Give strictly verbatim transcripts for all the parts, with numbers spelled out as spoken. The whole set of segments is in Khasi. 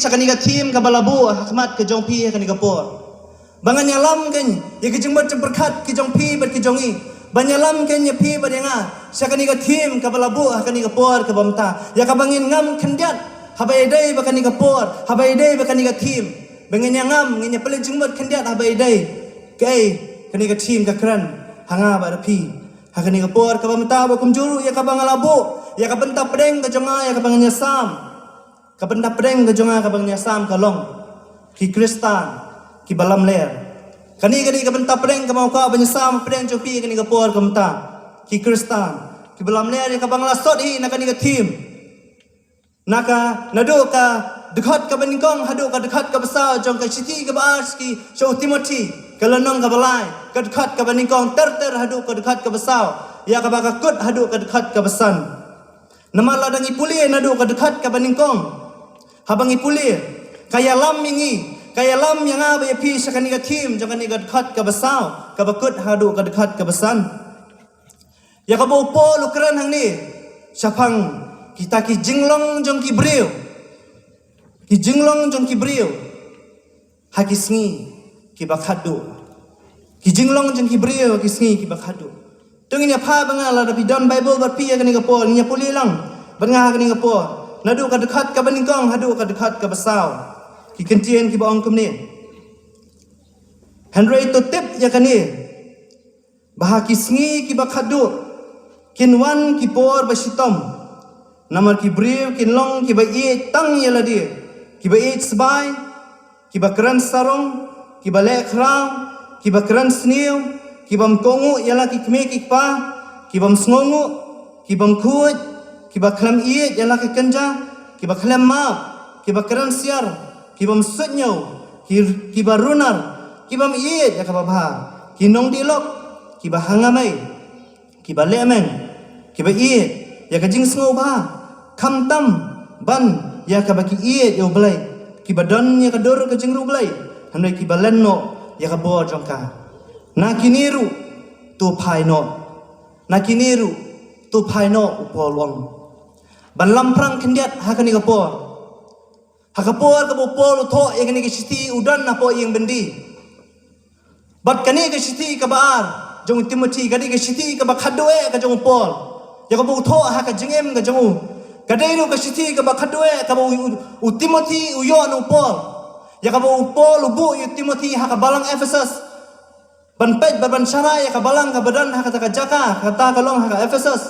sha kane ka theme kaba la buh ha khmat ka jong phi ha kane ka por. Ba ngan ïalam kein ïa ki jingmut jingpyrkhat ki jong phi bad ki jong ngi. Ban ïalam kein ïa phi bad ïa nga sha kane ka theme kaba la buh ha kane ka por kaba mynta, ïa kaba ngin ngam khyndiat haba ïadei bad kane ka por, haba ïadei bad kane ka theme. Ba ngin ïa ngam, ngin ïa pynleit jingmut khyndiat haba ïadei kaei kane ka theme ka kren ha nga bad phi ha kane ka por kaba mynta. Bad kumjuh ruh ïa kaba nga la buh, ïa ka bynta pdeng ka jong nga, ïa kaba ngan ïasam. Ka bynta pdeng ka jong nga kaba ngan ïasam ka long ki Khristan kiba lamler. Kane ka dei ka bynta pdeng kaba nga kwah ban ïasam pdeng jong phi kane ka por kaba mynta. Ki Khristan kiba lamler, ïa kaba nga la sot hi na kane ka theme. Na ka, naduh ka dkhot kaba nyngkong haduh ka dkhot kaba saw jong ka shithi kaba ar sha ki, sha u Timothi, ka lynnong kaba lai, ka dkhot kaba nyngkong ter ter haduh ka dkhot kaba saw, ïa kaba ka kut haduh ka dkhot kaba san. Namar lada ngi pule naduh ka dkhot kaba nyngkong, haba ngi pule, ka ïalam ïa ngi, ka ïalam ïa nga bad ïa phi sha kane ka theme jong kane ka dkhot kaba saw, kaba kut haduh ka dkhot kaba san. Ïa kaba u Paul u kren hangne shaphang kita ki jinglong jong ki briew, ki jinglong jong ki briew ha ki sngi kiba khatduh. Ki jinglong jong ki briew ha ki sngi kiba khatduh. To ngin ïa phai bad nga, lada phi don Bible bad phi ha kane ka por, ngin ïa pule lang bad nga ha kane ka por. Naduh ka dkhot kaba nyngkong haduh ka dkhot kaba saw. Ki kyntien kiba ong kumne. Hynrei to tip ïa kane, ba ha ki sngi kiba khatduh kin wan ki por ba shitom. Namar ki briew kin long kiba ïeit tang ïa lade, kiba ïeit sbai, kiba kren sarong, kiba leh khraw, kiba kren sniew, kibym kohnguh ïa la ki kmie ki kpa, kibym sngewnguh, kibym khuid, kiba khlem ïeit ïa la ki kynja, kiba khlem map, kiba kren siar, kibym suidñiew, ki, kiba runar, kibym ïeit ïa kaba bha, ki nongdihlok, kiba hangamei, kiba lehmeng, kiba ïeit ïa ka jingsngewbha, khamtam ban ïa kaba ki ïeit ïa U Blei, kiba don ïa ka dur ka jingriewblei, hynrei kiba len noh ïa ka bor jong ka. Na kine ruh to phai noh. Na kine ruh to phai noh, u Paul u ong. Ban lamphrang khyndiat ha kane ka por. Ha ka por kaba u Paul u thoh ïa kane ka shithi u don hapoh ïing byndi. Bad kane ka shithi kaba ar jong u Timothi ka dei ka shithi kaba khatduh eh ka jong u Paul. Ïa kaba u thoh ha ka jingim ka jong u. Ka dei ruh ka shithi kaba khatduh eh kaba u, u, u Timothi u ïoh na u Paul. Ïa kaba u Paul u buh ïa u Timothi ha ka balang Ephesus. Ban peit bad ban sharai ïa ka balang kaba don ha kata ka jaka, kata ka long ha ka Ephesus.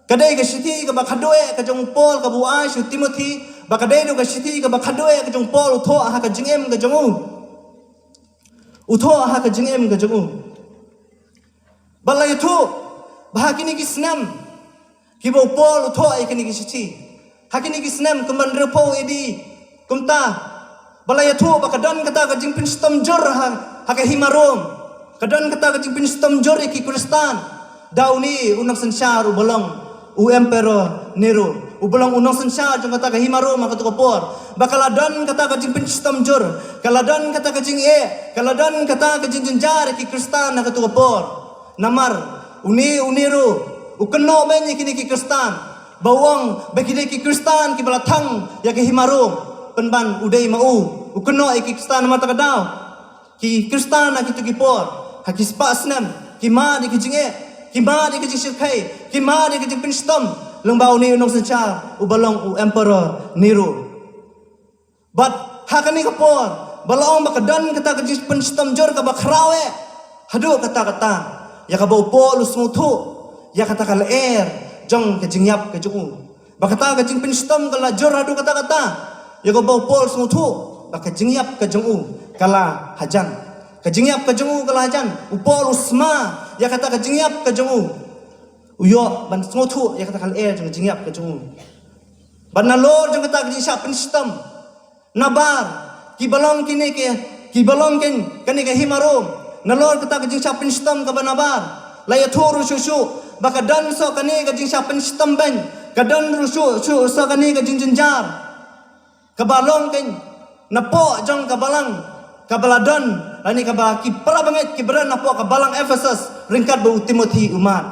Ka dei ka shithi kaba khatduh eh ka jong u Paul kaba u ai sha u Timothi, bad ka dei ruh ka shithi kaba khatduh eh ka jong u Paul u thoh ha ka jingim ka jong u. U thoh ha ka jingim ka jong u. Bad la ïathuh ba ha kine ki snem kiba u Paul u thoh ïa kine ki shithi, ha kine ki snem kumba hynriewphew A D kumta, ba la ïathuh ba ka don kata ka jingpynshitom jur ha, ha ka hima Rom. Ka don kata ka jingpynshitom jur ïa ki Khristan da une u nongsynshar uba long u Emperor Nero, uba long u nongsynshar jong kata ka hima Rom ha kato ka por. Ba ka la don kata ka jingpynshitom jur, ka la don kata ka jingeh, ka la don kata ka jingjynjar ïa ki Khristan ha kato ka por. Namar une u Nero u kynnoh beiñ ïa kine ki Khristan, ba u ong ba kine ki Khristan kiba la thang ïa ka hima Rom, pynban u dei ma u. U kynnoh ïa ki Khristan namar kata ka daw ki Khristan ha kito ki por, ha ki spah snem, ki mad ïa ki jingeh, ki mad ïa ki jingshyrkhei, ki mad ïa ki jingpynshitom lyngba une u nongsynshar uba long u Emperor Nero. Bad ha kane ka por ba la ong ba ka don kata ka jingpynshitom jur kaba khraw eh, haduh katta katta, ïa kaba u Paul u sngewthuh ïa kata ka lyer jong ka jingïap ka jong u. Ba kata ka jingpynshitom ka la jur haduh katta katta, ïa kaba u Paul u sngewthuh ba ka jingïap ka jong u ka la hajan. Ka jingïap ka jong u ka la hajan. U Paul u sma ïa kata ka jingïap ka jong u. U ïoh ban sngewthuh ïa kata ka lyer jong ka jingïap ka jong u. Bad nalor jong kata ka jingshah pynshitom, nabar kiba long kine ki, kiba long kin, kane ka hima Rom, nalor kata ka jingshah pynshitom kaba nabar, la ïathuh ruh shuh shuh ba ka don soh kane ka jingshah pynshitom beiñ, ka don ruh shuh shuh soh kane ka jingjynjar kaba long kin napoh jong ka balang kaba la don, lane kaba ki para bangeit kiba don napoh ka balang Ephesus ryngkat bad u Timothi u mad.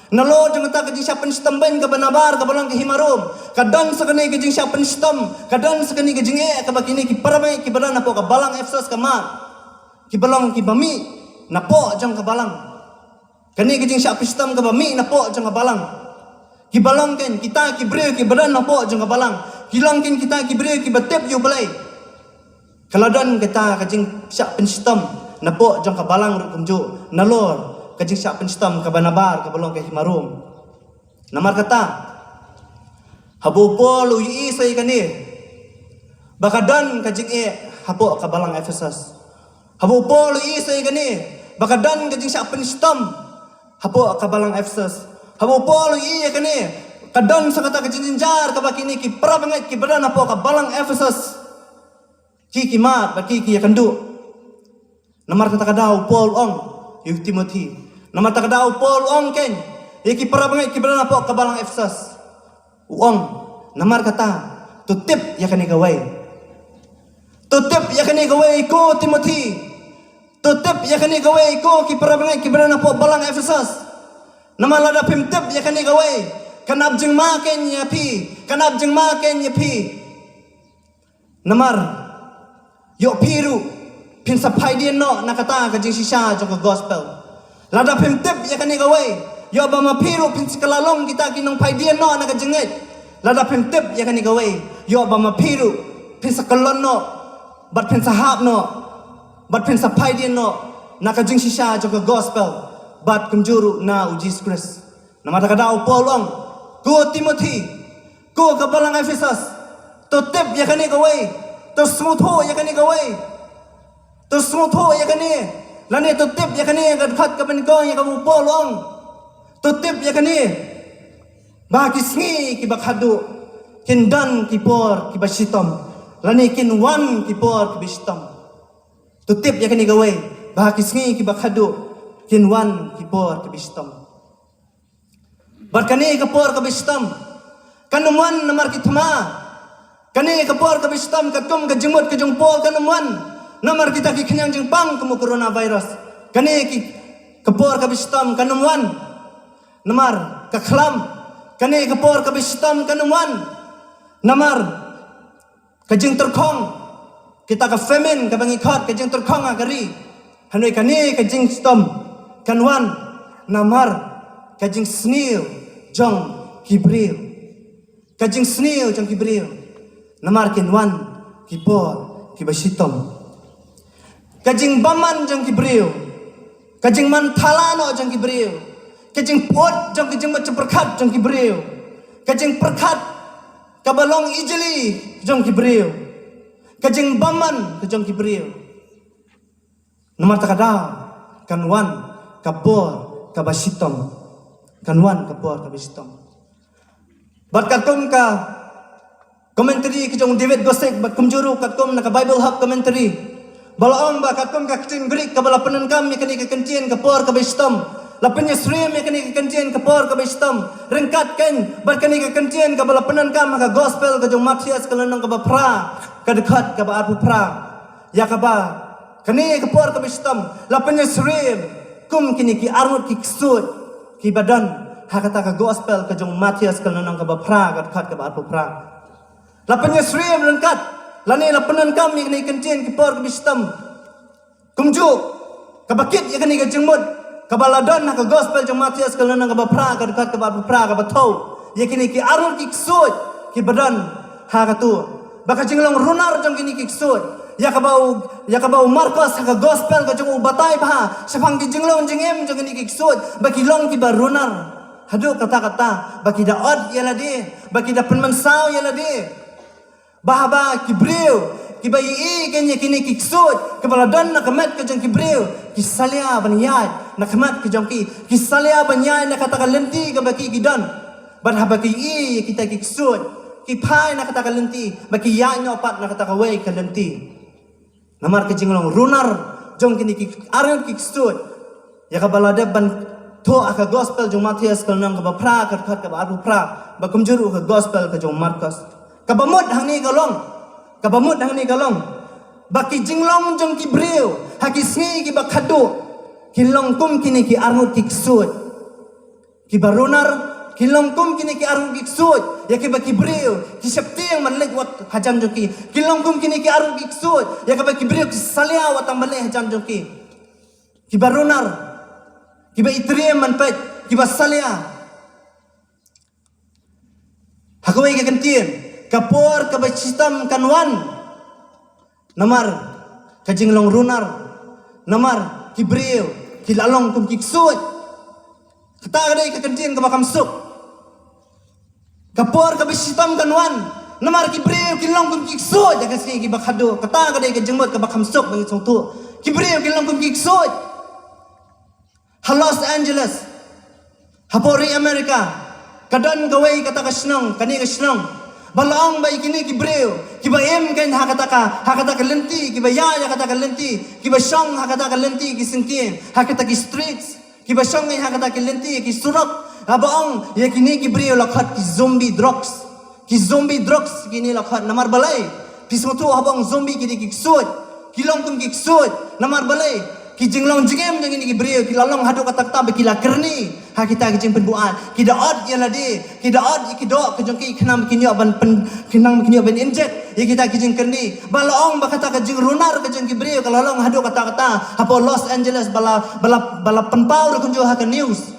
Nalor jong kata ka jingshah pynshitom beiñ kaba nabar kaba long ka hima Rom, ka don sa kane ka jingshah pynshitom, ka don sa kane ka jingeh kaba kine ki para bangeit kiba don hapoh ka balang Ephesus ka mad. Kiba long kiba mih napoh jong ka balang. Kane ka jingshah pynshitom kaba mih napoh jong ka balang. Kiba long ken kita ki briew kiba don napoh jong ka balang. Ki long ken kita ki briew kiba tip ïa U Blei. Ka la don kata ka jingshah pynshitom napoh jong ka balang ruh kumjuh. Nalor ka jingshah pynshitom kaba nabar kaba long ka hima Rom. Namar kata, haba u Paul u ïohi sa ïa kane, ba ka don ka jingeh hapoh ka balang Ephesus. Haba u Paul u ïohi sa ïa kane, ba ka don ka jingshah pynshitom hapoh ka balang Ephesus. Haba u Paul u ïohi ïa kane, ka don sa kata ka jingjynjar kaba kine ki para bangeit kiba don hapoh ka balang Ephesus. Ki ki mad bad ki ki ïakynduh. Namar kata ka daw u Paul u ong ïa u Timothi. Namar kata ka daw u Paul u ong ken ïa ki para bangeit kiba don hapoh ka balang Ephesus. U ong, namar kata, to tip ïa kane kawei. To tip ïa kane kawei ko Timothi. To tip ïa kane kawei ko ki para bangeit kiba don hapoh balang Ephesus. Namar lada phim tip ïa kane kawei, kan ap jingma ken ïa phi, kan ap jingma ken ïa phi. Namar ïoh phi ruh phin sa phaidien noh na kata ka jingshisha jong ka gospel. Lada phim tip ïa kane kawei, ïoh ba ma phi ruh phin sa kylla long kita ki nongphaidien noh na ka jingngeit. Lada phim tip ïa kane kawei, ïoh ba ma phi ruh phin sa kyllon noh, bad phin sa hap noh, bad phin sa phaidien noh na ka jingshisha jong ka gospel, bad kumjuh ruh na U Jisu Khrist. Namar kata ka daw u Paul u ong, ko Timothi, ko ka balang Ephesus, to tip ïa kane kawei, to sngewthuh ïa kane kawei, to sngewthuh ïa kane, lane to tip ïa kane, ka dkhot kaba nyngkong ïa kaba u Paul u ong, to tip ïa kane, ba ki sngi kiba khadduh kin don ki por kiba shitom, lane kin wan ki por kiba shitom. To tip ïa kane kawei, ba ki sngi kiba khadduh kin wan ki por kiba shitom. Bad kane ka por kaba shitom kan ym wan namar ki thma. Kane ka por kaba shitom katkum ka jingmut ka jong u Paul kan ym wan namar kita ki khñiang jingpang kum u coronavirus. Kane ki, ka por kaba shitom kan ym wan namar ka khlam. Kane ka por kaba shitom kan ym wan namar ka jingtyrkhong, kita ka famine kaba ngi khot, ka jingtyrkhong ha ka ri. Hynrei kane ka jingshitom kan wan namar ka jingsniew jong ki briew. Ka jingsniew jong ki briew. Namar kin wan ki por kiba shitom. Ka jingbymman jong ki briew, ka jingmanthala noh jong ki briew, ka jingpyut jong ki jingmut jingpyrkhat jong ki briew, ka jingpyrkhat kaba long ijli jong ki briew, ka jingbymman ka jong ki briew. Namar kata ka daw kan wan ka por kaba shitom, kan wan ka por kaba shitom. Bad katkum ka commentary ka jong David Guzik bad kumjuh ruh katkum na ka Bible Hub commentary, ba la ong ba katkum ka ktien Greek kaba la pyndonkam ïa kane ka kyntien ka por kaba shitom, la pynïasyriem ïa kane ka kyntien ka por kaba shitom ryngkat keiñ bad kane ka kyntien kaba la pyndonkam ha ka gospel ka jong u Mathaios ka lynnong kaba phra, ka dkhot kaba arphew phra, ïa kaba kane ka por kaba shitom la pynïasyriem kum kine ki arngut ki ksuid kiba don ha kata ka gospel ka jong u Mathaios ka lynnong kaba phra, ka dkhot kaba arphew phra. La pynïasyriem ryngkat lane la pyndonkam ïa kane ka kyntien ka por kaba shitom kumjuh kaba kit ïa kane ka jingmut kaba la don ha ka gospel jong u Mathaios ka lynnong kaba phra, ka dkhot kaba arphew phra, kaba thew ïa kine ki arngut ki ksuid kiba don ha katu. Ba ka jinglong runar jong kine ki ksuid, ïa kaba u, ïa kaba u Markos ha ka gospel ka jong u batai bha shaphang ki jinglong jingim jong kine ki ksuid, ba ki long kiba runar haduh katta katta, ba ki da ot ïa lade, ba ki da pynmynsaw ïa lade. Ba haba ki briew kiba ïohi ïa kine ki ksuid kiba la don na ka met ka jong ki briew, ki salia ban ïaid na ka met ka jong ki, ki salia ban ïaid na kata ka lynti kaba ki ki don. Bad haba ki ïohi ïa kita ki ksuid, ki phai na kata ka lynti, ba ki ïaid noh pat na kata kawei ka lynti. Namar ka jinglong runar jong kine ki arngut ki ksuid, ïa kaba la dep ban thoh ha ka gospel jong u Mathaios ka lynnong kaba phra, ka dkhot kaba arphew phra, ba kumjuh ruh ka gospel ka jong u Markos. Kaba mut hangne ka long, kaba mut hangne ka long ba ki jinglong jong ki briew ha ki sngi kiba khadduh kin long kum kine ki arngut ki ksuid. Kiba runar ki long kum kine ki arngut ki ksuid ïa kiba ki briew ki sheptieng ban leit wat hajan jong ki. Ki long kum kine ki arngut ki ksuid ïa kiba ki briew ki salia wat tang ban leit hajan jong ki. Kiba runar, kiba itriem ban peit, kiba salia. Ha kawei ka kyntien, ka por kaba shitom kan wan. Namar ka jinglong runar, namar ki briew ki la long kum ki ksuid. Kata ka dei ka kyntien kaba kham suk. Ka por kaba shitom kan wan, namar ki briew ki long kum ki ksuid ha ka sngi kiba khadduh. Kata ka dei ka jingmut kaba kham suk ba ngi sngewthuh. Ki briew ki long kum ki ksuid. Ha Los Angeles, hapoh ri America, ka don kawei kata ka shnong, kane ka shnong ba la ong ba ïa kine ki briew kiba im kein ha kata ka, ha kata ka lynti, kiba ïaid ha kata ka lynti, kiba shong ha kata ka lynti ki syngkien, ha kata ki streets, kiba shong kein ha kata ki lynti ki surok, haba ong ïa kine ki briew la khot ki zombie dogs. Ki zombie dogs kine la khot. Namar balei? Phi sngewthuh haba ong zombie ki dei ki ksuid. Ki long kum ki ksuid. Namar balei? Ki jinglong jingim jong kine ki briew ki la long haduh katta katta ba ki la kyrni ha kita ki jingpynbuaid. Ki da ot ïa lade, ki da ot ïa ki doh ka jong ki khnang ba kin ïoh ban pyn, khnang ba kin ïoh ban inject ïa kita ki jingkyrni. Ba la ong ba kata ka jingrunar ka jong ki briew ka la long haduh katta katta hapoh Los Angeles ba la, ba la, ba la pynpaw ruh kumjuh ha ka news.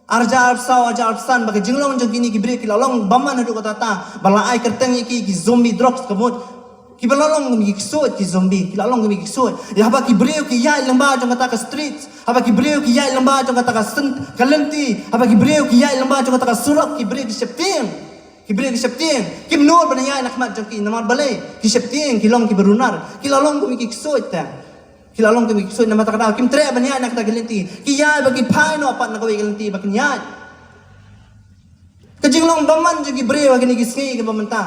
Arhajar arphew saw, arhajar arphew san, ba ka jinglong jong kine ki briew ki la long bymman haduh katta katta, ba la ai kyrteng ïa ki, ki zombie dogs ka mut. Kiba la long kum ki ksuid, ki zombie, ki la long kum ki ksuid. Ïa haba ki briew ki ïaid lyngba jong kata ka street, haba ki briew ki ïaid lyngba jong kata ka syn, ka lynti, haba ki briew ki ïaid lyngba jong kata ka surok, ki briew ki sheptieng. Ki briew ki sheptieng. Kim nud ban ïaid na khmat jong ki, namar balei? Ki sheptieng, ki long kiba runar. Ki la long kum ki ksuid te. Ki la long kum ki ksuid namar kata ka daw kim treh ban ïaid na kata ka lynti. Ki ïaid ba ki phai noh pat na kawei ka lynti ba kin ïaid. Ka jinglong bymman jong ki briew ha kine ki sngi kiba mynta.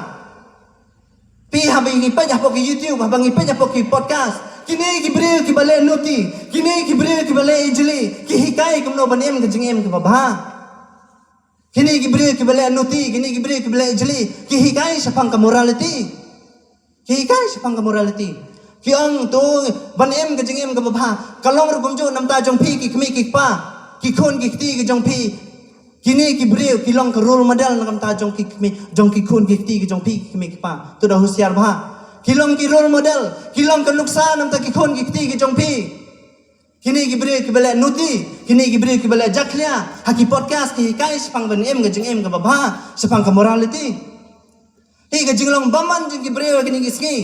Phi haba ngi peit hapoh ki YouTube, haba ngi peit hapoh ki podcast, kine ki briew kiba leh nuti, kine ki briew kiba leh ijli, ki hikai kumno ban im ka jingim kaba bha. Kine ki briew kiba leh nuti, kine ki briew kiba leh ijli, ki hikai shaphang ka morality. Ki hikai shaphang ka morality. Ki ong to ban im ka jingim kaba bha, ka long ruh kumjuh namar jong phi ki kmie ki kpa, ki khun ki kti ki jong phi. Kine ki briew ki long ka role model namar jong ki kmie, jong ki khun ki kti ki jong phi ki kmie ki kpa. To da husiar bha. Ki long ki role model, ki long ka nuksa namar ki khun ki kti ki jong phi. Kine ki briew kiba leh nuti, kine ki briew kiba leh jakhlia, ha ki podcast ki hikai shaphang ban im ka jingim kaba bha, shaphang ka morality. Hi ka jinglong bymman jong ki briew ha kine ki sngi.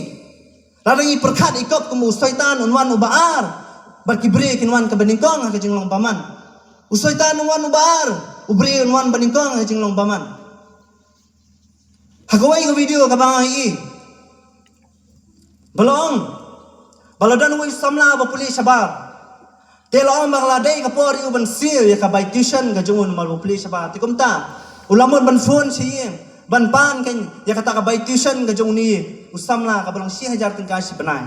Lada ngi pyrkhat ïa kop kum u Soitan un wan uba ar, bad ki briew kin wan kaba nyngkong ha ka jinglong bymman. U Soitan un wan uba ar, u briew un wan ba nyngkong ha ka jinglong bymman. Ha kawei ka video kaba nga ïohi, ba la ong ba la don uwei u samla ba pule shabar. Te la ong ba ka la dei ka por ïa u ban siew ïa ka bai tuition ka jong u namar ba pule shabar. Te kumta u la mut ban phone sha ïing ban pan kein ïa kata ka bai tuition ka jong une u samla kaba long shi hajar tyngka shi bnai.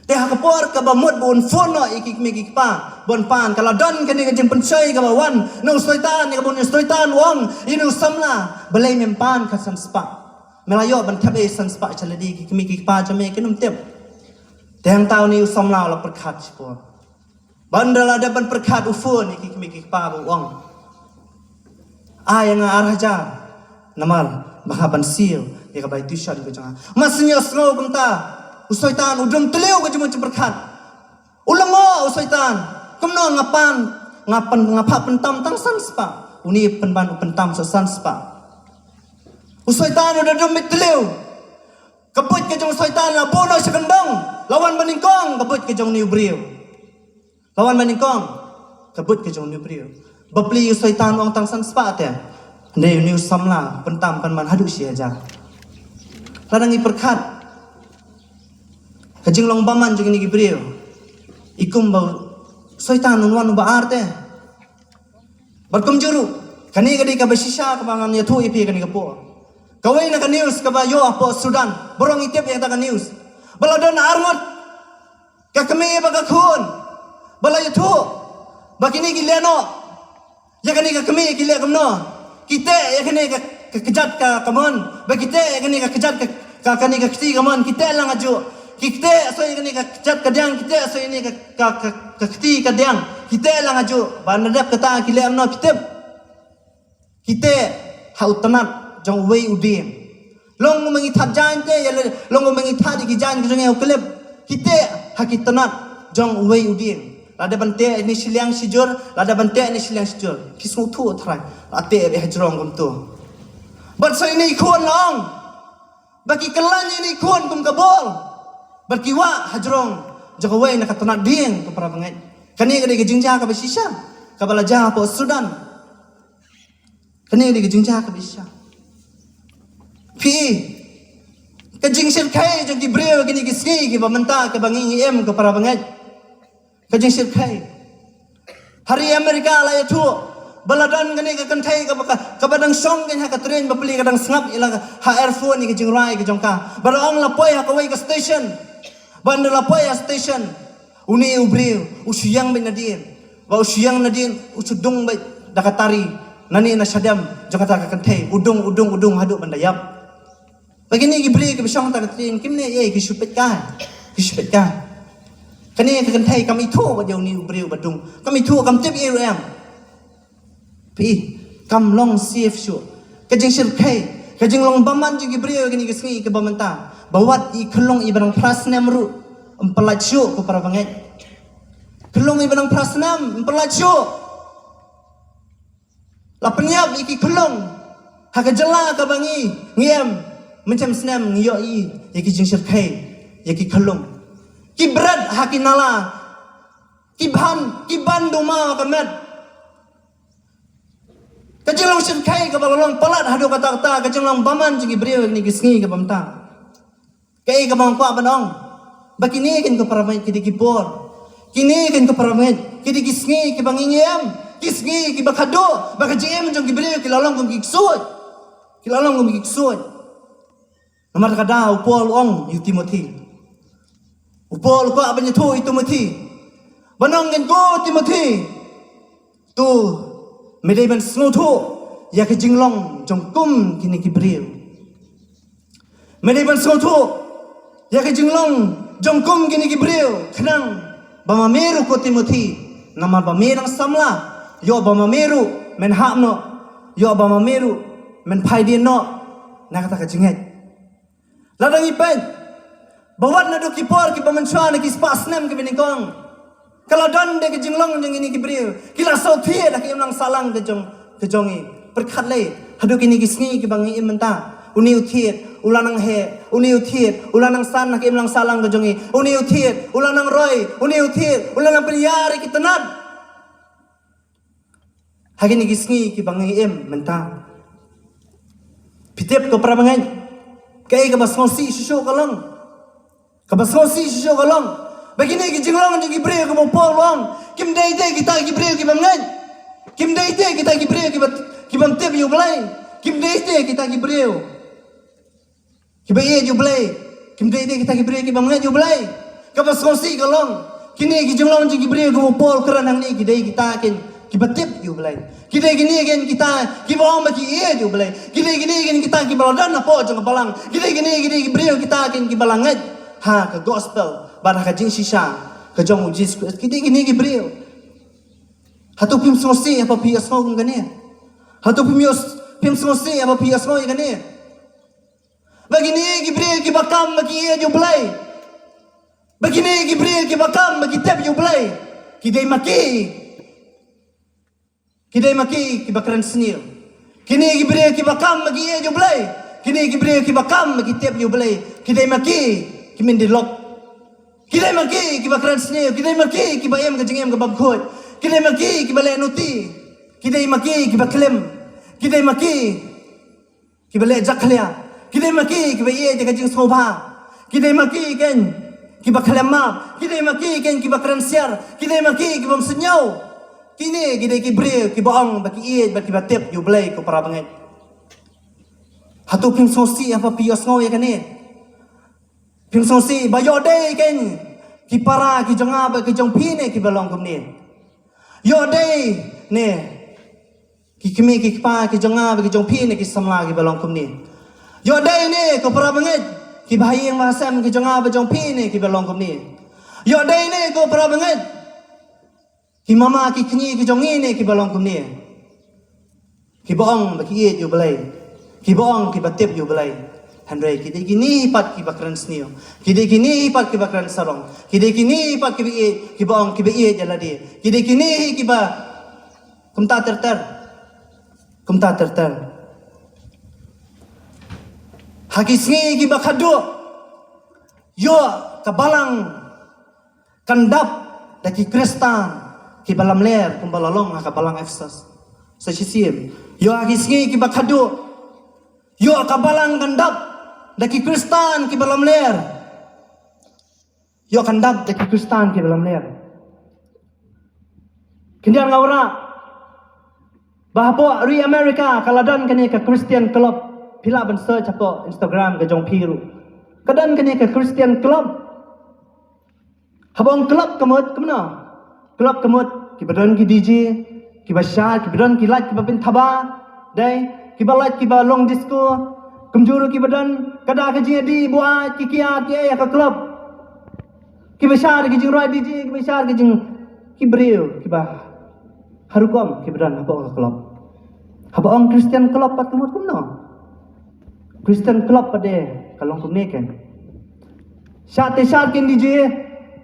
Te ha ka por kaba mut ba un phone noh ïa ki kmie ki kpa ban pan, ka la don kane ka jingpynshoi kaba wan na u Soitan, ïa kaba une u Soitan u ong ïa une u samla, balei mem pan khatsan spah? Me la ïoh ban thep ei san spah sha lade? Ki kmie ki kpa jong me kim tip. Te hangta une u samla u la pyrkhat shipor. Ba ynda la dep ban pyrkhat u phone ïa ki kmie ki kpa ba u ong, ai ïa nga ar hajar namar ba nga hap ban siew ïa ka bai tuition ka jong nga. Mar shu ïohsngew kumta, u Soitan u dum tliw ka jingmut jingpyrkhat. U lyngngoh u Soitan, kumno nga pan, nga pan, nga phah pyntam tang san spah? Une pynban u pyntam sa san spah. U Soitan u da dum beit tliw. Ka buit ka jong u Soitan la bun noh sha kyndong, la wan ba nyngkong ka buit ka jong une u briew. La wan ba nyngkong ka buit ka jong une u briew. Bapli u Soitan u ong tang san spah te. Hynrei une u samla u pyntam pynban haduh shi hajar. Lada ngi pyrkhat ka jinglong bymman jong kine ki briew, i kum ba u Soitan un wan uba ar te. Bad kumjuh ruh, kane ka dei kaba shisha kaba ngan ïathuh ïa phi kane ka por. Kawei na ka news kaba ïoh hapoh Sudan, baroh ngi tip ïa kata ka news. Ba la don arngut ka kmie bad ka khun ba la ïathuh ba kine ki leh noh ïa kane ka kmie, ki leh kumno? Ki teh ïa kane ka, ka kjat ka kamon, bad ki teh ïa kane ka kjat ka, ka, kane ka kti kamon, ki teh lang hajuh. Ki teh shuh ïa kane ka kjat ka diang, ki teh shuh ïa kane ka, ka, ka, ka kti ka diang. Ki teh lang ha ju, ba na dep kata ki leh kumno phi tip. Ki teh ha u tnat jong uwei u dieng. Long kumba ngi thad jaiñ te, ïa le, long kumba ngi thad ïa ki jaiñ ki jong ngi ha u clip. Ki teh ha ki tnat jong uwei u dieng. Lada ban teh ïa ini shiliang shijur, lada ban teh ïa ini shiliang shijur. Ki sngewthuh tharai. La teh beit ha jrong kumto. Bad sa ini i khun la ong. Ba ki kylla ïa ini i khun kum ka bol. Bad ki wah ha jrong jong kawei na ka tnat dieng, ko para bangeit. Kane ka dei ka jingjia kaba shisha, kaba la jia hapoh Sudan. Kane ka dei ka jingjia kaba shisha. Phi i, ka jingshyrkhei jong ki briew kine ki sngi kiba mynta kaba ngi ngi im, ko para bangeit. Ka jingshyrkhei. Ha ri America la ïathuh ba la don kane ka kynthei kaba, ka, kaba dang shong kane ha ka train bapli, ka dang sngap ïa la ha earphone ïa ka jingrwai ka jong ka. Ba la ong la poi ha kawei ka station. Ba ynda la poi ha station, une u briew u shu ïeng beit nadien. Ba u shu ïeng nadien, u shu dung beit da ka tari. Nane na shadem jong kata ka kynthei, u dung, u dung, u dung haduh ban da ïap. Ba kine ki briew kiba shong ha ka train, kim ne ei, ki shu peit kai. Ki shu peit kai. Kane ka kynthei kam ithuh ba ïa une u briew ba dung. Kam ithuh, kam tip ei ruh em. Phi, kam long safe shuh. Ka jingshyrkhei, ka jinglong bymman jong ki briew kine ki sngi kiba mynta. Ba wat i khyllung iba dang phra snem ruh, ym pyllait shuh, ko para bangeit. Khyllung iba dang phra snem, ym pyllait shuh. La pynïap ïa ki khyllung ha ka jylla kaba ngi, ngi em. Mynshem snem ngi ïohi ïa ki jingshyrkhei ïa ki khyllung. Ki bret ha ki nala. Ki ban, ki ban duma ka met. Ka jinglong shyrkhei kaba la long palat haduh katta katta, ka jinglong bymman jong ki briew kine ki sngi kiba mynta. Kaei kaba nga kwah ban ong, ba kine kin, ko para bangeit, ki dei ki por. Kine kin, ko para bangeit, ki dei ki sngi kiba ngi ngi em. Ki sngi kiba khadduh ba ka jingim jong ki briew ki la long kum ki ksuid. Ki la long kum ki ksuid. Namar kata u Paul u ong ïa u Timothy. U Paul u kwah ban ïathuh ïa u Timothy. Ban ong kin, ko Timothy. To, me dei ban sngewthuh ïa ka jinglong jong kum kine ki briew. Me dei ban sngewthuh ïa ka jinglong jong kum kine ki briew. Khnang ba ma me ruh, ko Timothy, namar ba me dang samla, ïoh ba ma me ruh men hap noh, ïoh ba ma me ruh men phai dien noh na kata ka jingngeit. Lada ngi peit ba wat naduh ki por kiba mynshuwa, na ki spah snem kiba nyngkong, ka la don de ka jinglong jong kine ki briew, ki la sngewthied ha ka imlang sahlang ka jong, ka jong ngi. Pyrkhat lei, haduh kine ki sngi kiba ngi im mynta, une u thied u la nang heh, une u thied u la nang san ha ka imlang sahlang ka jong ngi, une u thied u la nang roi, une u thied u la nang pynïar ïa ki tnat. Ha kine ki sngi kiba ngi im mynta, phi tip, ko para bangeit, kaei kaba sngewsih shuh shuh ka long. Kaba sngewsih shuh shuh ka long ba kine ki jinglong jong ki briew, kaba u Paul u ong, kim dei te kita ki briew kiba ngeit. Kim dei te kita ki briew kiba, kibym tip ïa u Blei. Kim dei te kita ki briew kiba ïeit ïa u Blei. Kim dei te kita ki briew kiba ngeit ïa u Blei. Kaba sngewsih ka long, kine ki jinglong jong ki briew, kaba u Paul u kren hangne, ki dei kita kin kiba tip ïa u Blei. Ki dei kine kin kita kiba ong ba ki ïeit ïa u Blei. Ki dei kine kin kita kiba la don hapoh jong ka balang. Ki dei kine, ki dei ki briew kita kin kiba la ngeit ha ka gospel bad ha ka jingshisha ka jong u Jisu Khrist. Ki dei kine ki briew. Hato phim sngewsih haba phi ïohsngew kum kane? Hato phim ïoh, phim sngewsih haba phi ïohsngew ïa kane? Ba kine ki briew kiba kam ba ki ïeit ïa u Blei, ba kine ki briew kiba kam ba ki tip ïa u Blei, ki dei ma ki, ki dei ma ki kiba kren sniew. Kine ki briew kiba kam ba ki ïeit ïa u Blei, kine ki briew kiba kam ba ki tip ïa u Blei, ki dei ma ki ki myndilok. Ki dei ma ki kiba kren sniew, ki dei ma ki kiba im ka jingim kabym khuid, ki dei ma ki kiba leh nuti, ki dei ma ki kiba klim, ki dei ma ki kiba leh jakhlia, ki dei ma ki kiba ïeit ïa ka jingsngewbha, ki dei ma ki kin kiba khlem map, ki dei ma ki kin kiba kren siar, ki dei ma ki kibym sniew. Kine ki dei ki briew kiba ong ba ki ïeit bad kiba tip ïa u Blei, ko para bangeit. Hato phim sngewsih haba phi ïohsngew ïa kane? Phim sngewsih ba ïoh dei kin ki para ki jong nga bad ki jong phi ne kiba long kumne? Ïoh dei ne ki kmie ki kpa ki jong nga bad ki jong phi ne ki samla kiba long kumne? Ïoh dei ne, ko para bangeit, ki bahaïing bahasem ki jong nga bad jong phi ne kiba long kumne? Ïoh dei ne, ko para bangeit, Ki mama ki kñi ki jong ngi ne kiba long kumne. Kiba ong ba ki ïeit ïa u Blei. Kiba ong kiba tip ïa u Blei. Hynrei ki dei kine hi pat kiba kren sniew. Ki dei kine hi pat kiba kren sarong. Ki dei kine hi pat kiba ïeit, kiba ong kiba ïeit ïa lade. Ki dei kine hi kiba kumta ter ter. Kumta ter ter. Ha ki sngi kiba khadduh. Ïoh ka balang kan dap da ki Khristan kiba lamler kumba la long ha ka balang Ephesus. Sa shisien. Ïoh ha ki sngi kiba khadduh. Ïoh ka balang kan dap da ki Khristan kiba lamler. Ïoh kan dap da ki Khristan kiba lamler. Khyndiat nga wanrah ba hapoh ri America ka la don kane ka Christian club. Phi lah ban search hapoh Instagram ka jong phi ruh. Ka don kane ka Christian club. Haba ong club ka mut kumno? Club ka mut kiba don ki D J, kiba shad, kiba don ki light kiba pynthaba. Dei, kiba light kiba long disco. Kumjuh ruh kiba don ka da ka jingïadih buaid ki kiad ki ei ha ka club. Kiba shad ki jingrwai D J, kiba shad ki jing ki briew kiba ha rukom kiba don haba ong ka club. Haba ong Christian club pat ka mut kumno? Christian club pat de ka long kumne ken. Shad te shad ken D J,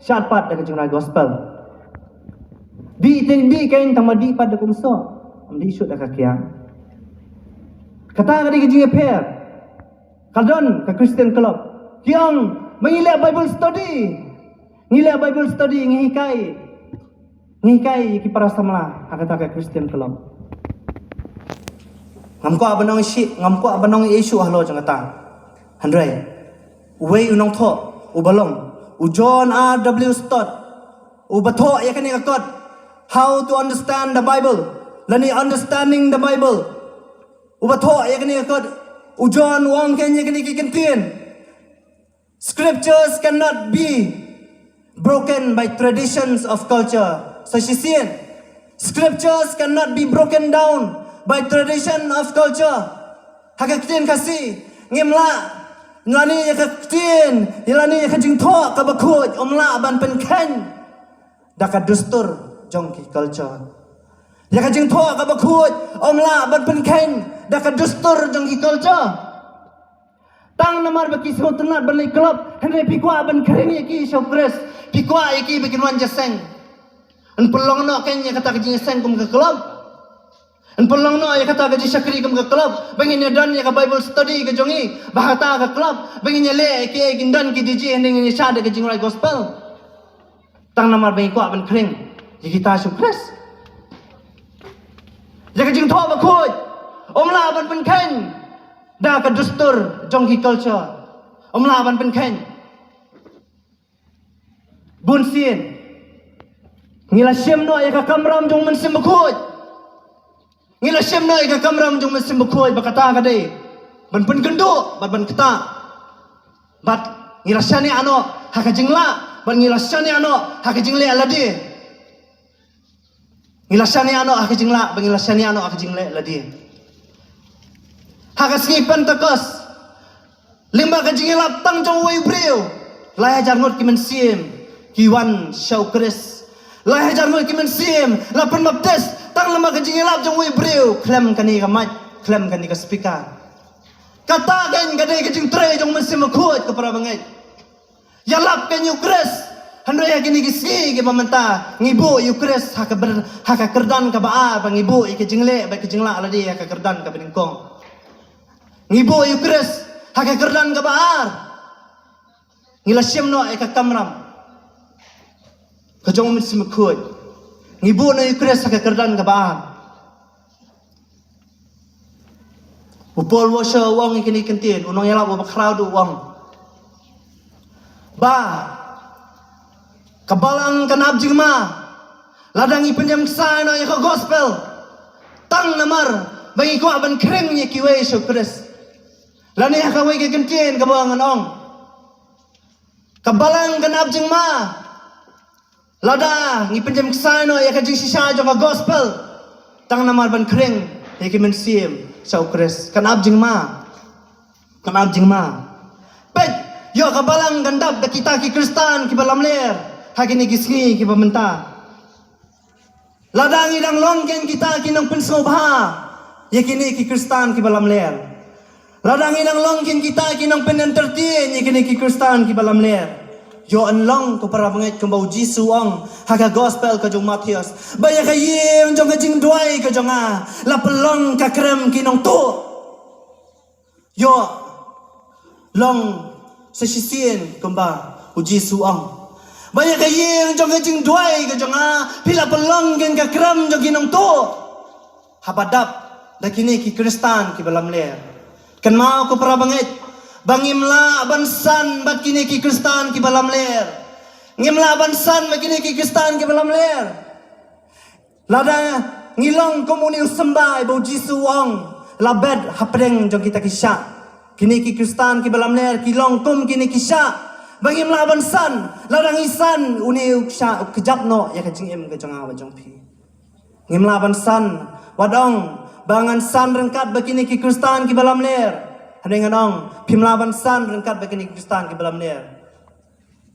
shad pat da ka jingrwai gospel. Dih te dih ken tang ma dih pat da kumso. Am dih shut da ka kiang. Kata ka dei ka jingïapher. Ka don ka Christian club. Ki ong ba ngi leh Bible study. Ngi leh Bible study ngi hikai. Ngi hikai ïa ki para samla ha kata ka Christian club. Ngam kwah ban ong shi, ngam kwah ban ong issue halor jong kata. Hynrei uwei u nongthoh uba long u John R W Stott uba thoh ïa kane ka kot How to Understand the Bible lane Understanding the Bible. Uba thoh ïa kane ka kot u John u ong kein ïa kane ki kyntien. Scriptures cannot be broken by traditions of culture. Sa shisien, scriptures cannot be broken down by tradition of culture. Ha ka ktien Khasi, ngim lah, lane ïa ka ktien, ïa lane ïa ka jingthoh kaba khuid, ym lah ban pynkheiñ da ka dustur jong ki culture. Ïa ka jingthoh kaba khuid, ym lah ban pynkheiñ da ka dustur jong ki culture. Tang namar ba ki sngewtynnat ban leit club, hynrei phi kwah ban khring ïa ki sha u Khrist, phi kwah ïa ki ba kin wan jingïaseng. Yn pynlong noh kein ïa kata ka jingïaseng kum ka club. Yn pynlong noh ïa kata ka jingshakri kum ka club. Ba ngin ïa don ïa ka Bible study ka jong ngi ba ha kata ka club. Ba ngin ïa leh ïa ki, kin don ki D J hynrei ngin ïa shad ïa ka jingrwai gospel. Tang namar ba ngi kwah ban khring ïa kita sha u Khrist. Ïa ka jingthoh bakhuid ym lah ban pynkheiñ da ka dustur jong ki culture. Ym lah ban pynkheiñ. Bun sien ngi la shim noh ïa ka kamram jong u Mynsiem Bakhuid. Ngi la shim noh ïa ka kamram jong u Mynsiem Bakhuid ba kata ka dei ban pynkynduh bad ban ktah. Bad ngi la shaniah noh ha ka jinglah, bad ngi la shaniah noh ha ka jingleh lade. Ngi la shaniah noh ha ka jinglah, bad ngi la shaniah noh ha ka jingleh lade. Ha ka sngi Pentekost, lyngba ka jingïalap tang jong uwei u briew, lai hajar ngut ki mynsiem ki wan sha u Khrist. Lai hajar ngut ki mynsiem la pynbaptis tang lyngba ka jingïalap jong uwei u briew khlem kane ka mic, khlem kane ka speaker. Kata kein ka dei ka jingtrei jong u Mynsiem Bakhuid, ko para bangeit. Ïalap kein ïa u Khrist. Hynrei ha kine ki sngi kiba mynta ngi buh ïa u Khrist ha ka ber-, ha ka kyrdan kaba ar, ba ngi buh ïa ka jingleh bad ka jinglah lade ha ka kyrdan kaba nyngkong. Ngi buh ïa u Khrist ha ka kyrdan kaba ar. Ngi la shim noh ïa ka kamram ka jong u Mynsiem Bakhuid. Ngi buh noh ïa u Khrist ha ka kyrdan kaba ar. U Paul Washer u ong ïa kine ki kyntien, u nongïalap uba khraw duh u ong ba ka balang kan ap jingma lada ngi pynjemksai noh ïa ka gospel tang namar ba ngi kwah ban khring ïa kiwei sha u Khrist. Lane ha kawei ka kyntien kaba ngan ong, ka balang kan ap jingma lada ngi pynjemksai noh ïa ka jingshisha jong ka gospel tang namar ban khring ïa ki mynsiem sha u Khrist. Kan ap jingma. Kan ap jingma. Peit, ïoh ka balang kan dap da kita ki Khristan kiba lamler ha kine ki sngi kiba mynta. Lada ngi dang long kein kita ki nongpynsngewbha ïa kine ki Khristan kiba lamler. Lada ngi dang long kein kita ki nongpynentertain ïa kine ki Khristan kiba lamler. Ïoh, yn long, ko para bangeit, kumba u Jisu u ong ha ka gospel ka jong u Mathaios, ba ïa ka ïing jong ka jingduwai ka jong nga la pynlong ka krem ki nongtuh. Ïoh, long sa shisien kumba u Jisu u ong, ba ïa ka ïing jong ka jingduwai ka jong nga phi la pynlong kein ka krem jong ki nongtuh. Haba dap da kine ki Khristan kiba lamler. Kynmaw, ko para bangeit, ba ngim lah ban san bad kine ki Khristan kiba lamler. Ngim lah ban san bad kine ki Khristan kiba lamler. Lada ngi long kum une u symbai ba u Jisu u ong, la bet hapdeng jong kita ki shah. Kine ki Khristan kiba lamler ki long kum kine ki shah ba ngim lah ban san. Lada ngi san, une u shah u kjap noh ïa ka jingim ka jong nga bad jong phi. Ngim lah ban san. Wat ong ba ngan san ryngkat bad kine ki Khristan kiba lamler. Hynrei ngan ong, phim lah ban san ryngkat bad kine ki Khristan kiba lamler.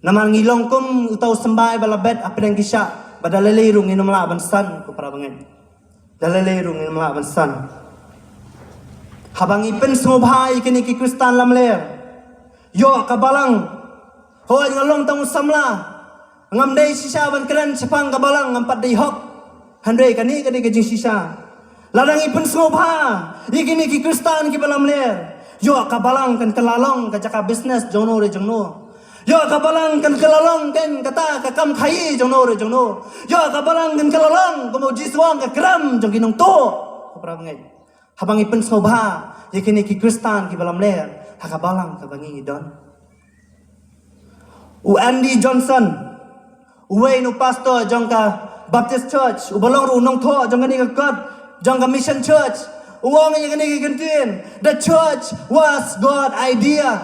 Namar ngi long kum uta u symbai ba la bet hapdeng ki shah, ba da lei lei ruh ngin ym lah ban san, ko para bangeit. Da lei lei ruh ngin ym lah ban san. Haba ngi pynsngewbha ïa kine ki Khristan lamler, ïoh, ka balang. Hooid, nga long tang u samla, ngam dei shisha ban kren shaphang ka balang, ngam pat dei hok. Hynrei kane ka dei ka jingshisha. Lada ngi pynsngewbha ïa kine ki Khristan kiba lamler, ïoh, ka balang kan kylla long ka jaka business jong no re jong no. Ïoh, ka balang kan kylla long kein kata ka kam khaïi jong no re jong no. Ïoh, ka balang kan kylla long, kumba u Jisu u ong, ka krem jong ki nongtuh, ko para bangeit. Haba ngi pynsngewbha ïa kine ki Khristan kiba lamler ha ka balang kaba ngi don. U Andy Johnson, uwei na u pastor jong ka Baptist Church, uba long ruh u nongthoh jong kane ka kot jong ka Mission Church, u ong ïa kane ka kyntien: "The church was God idea.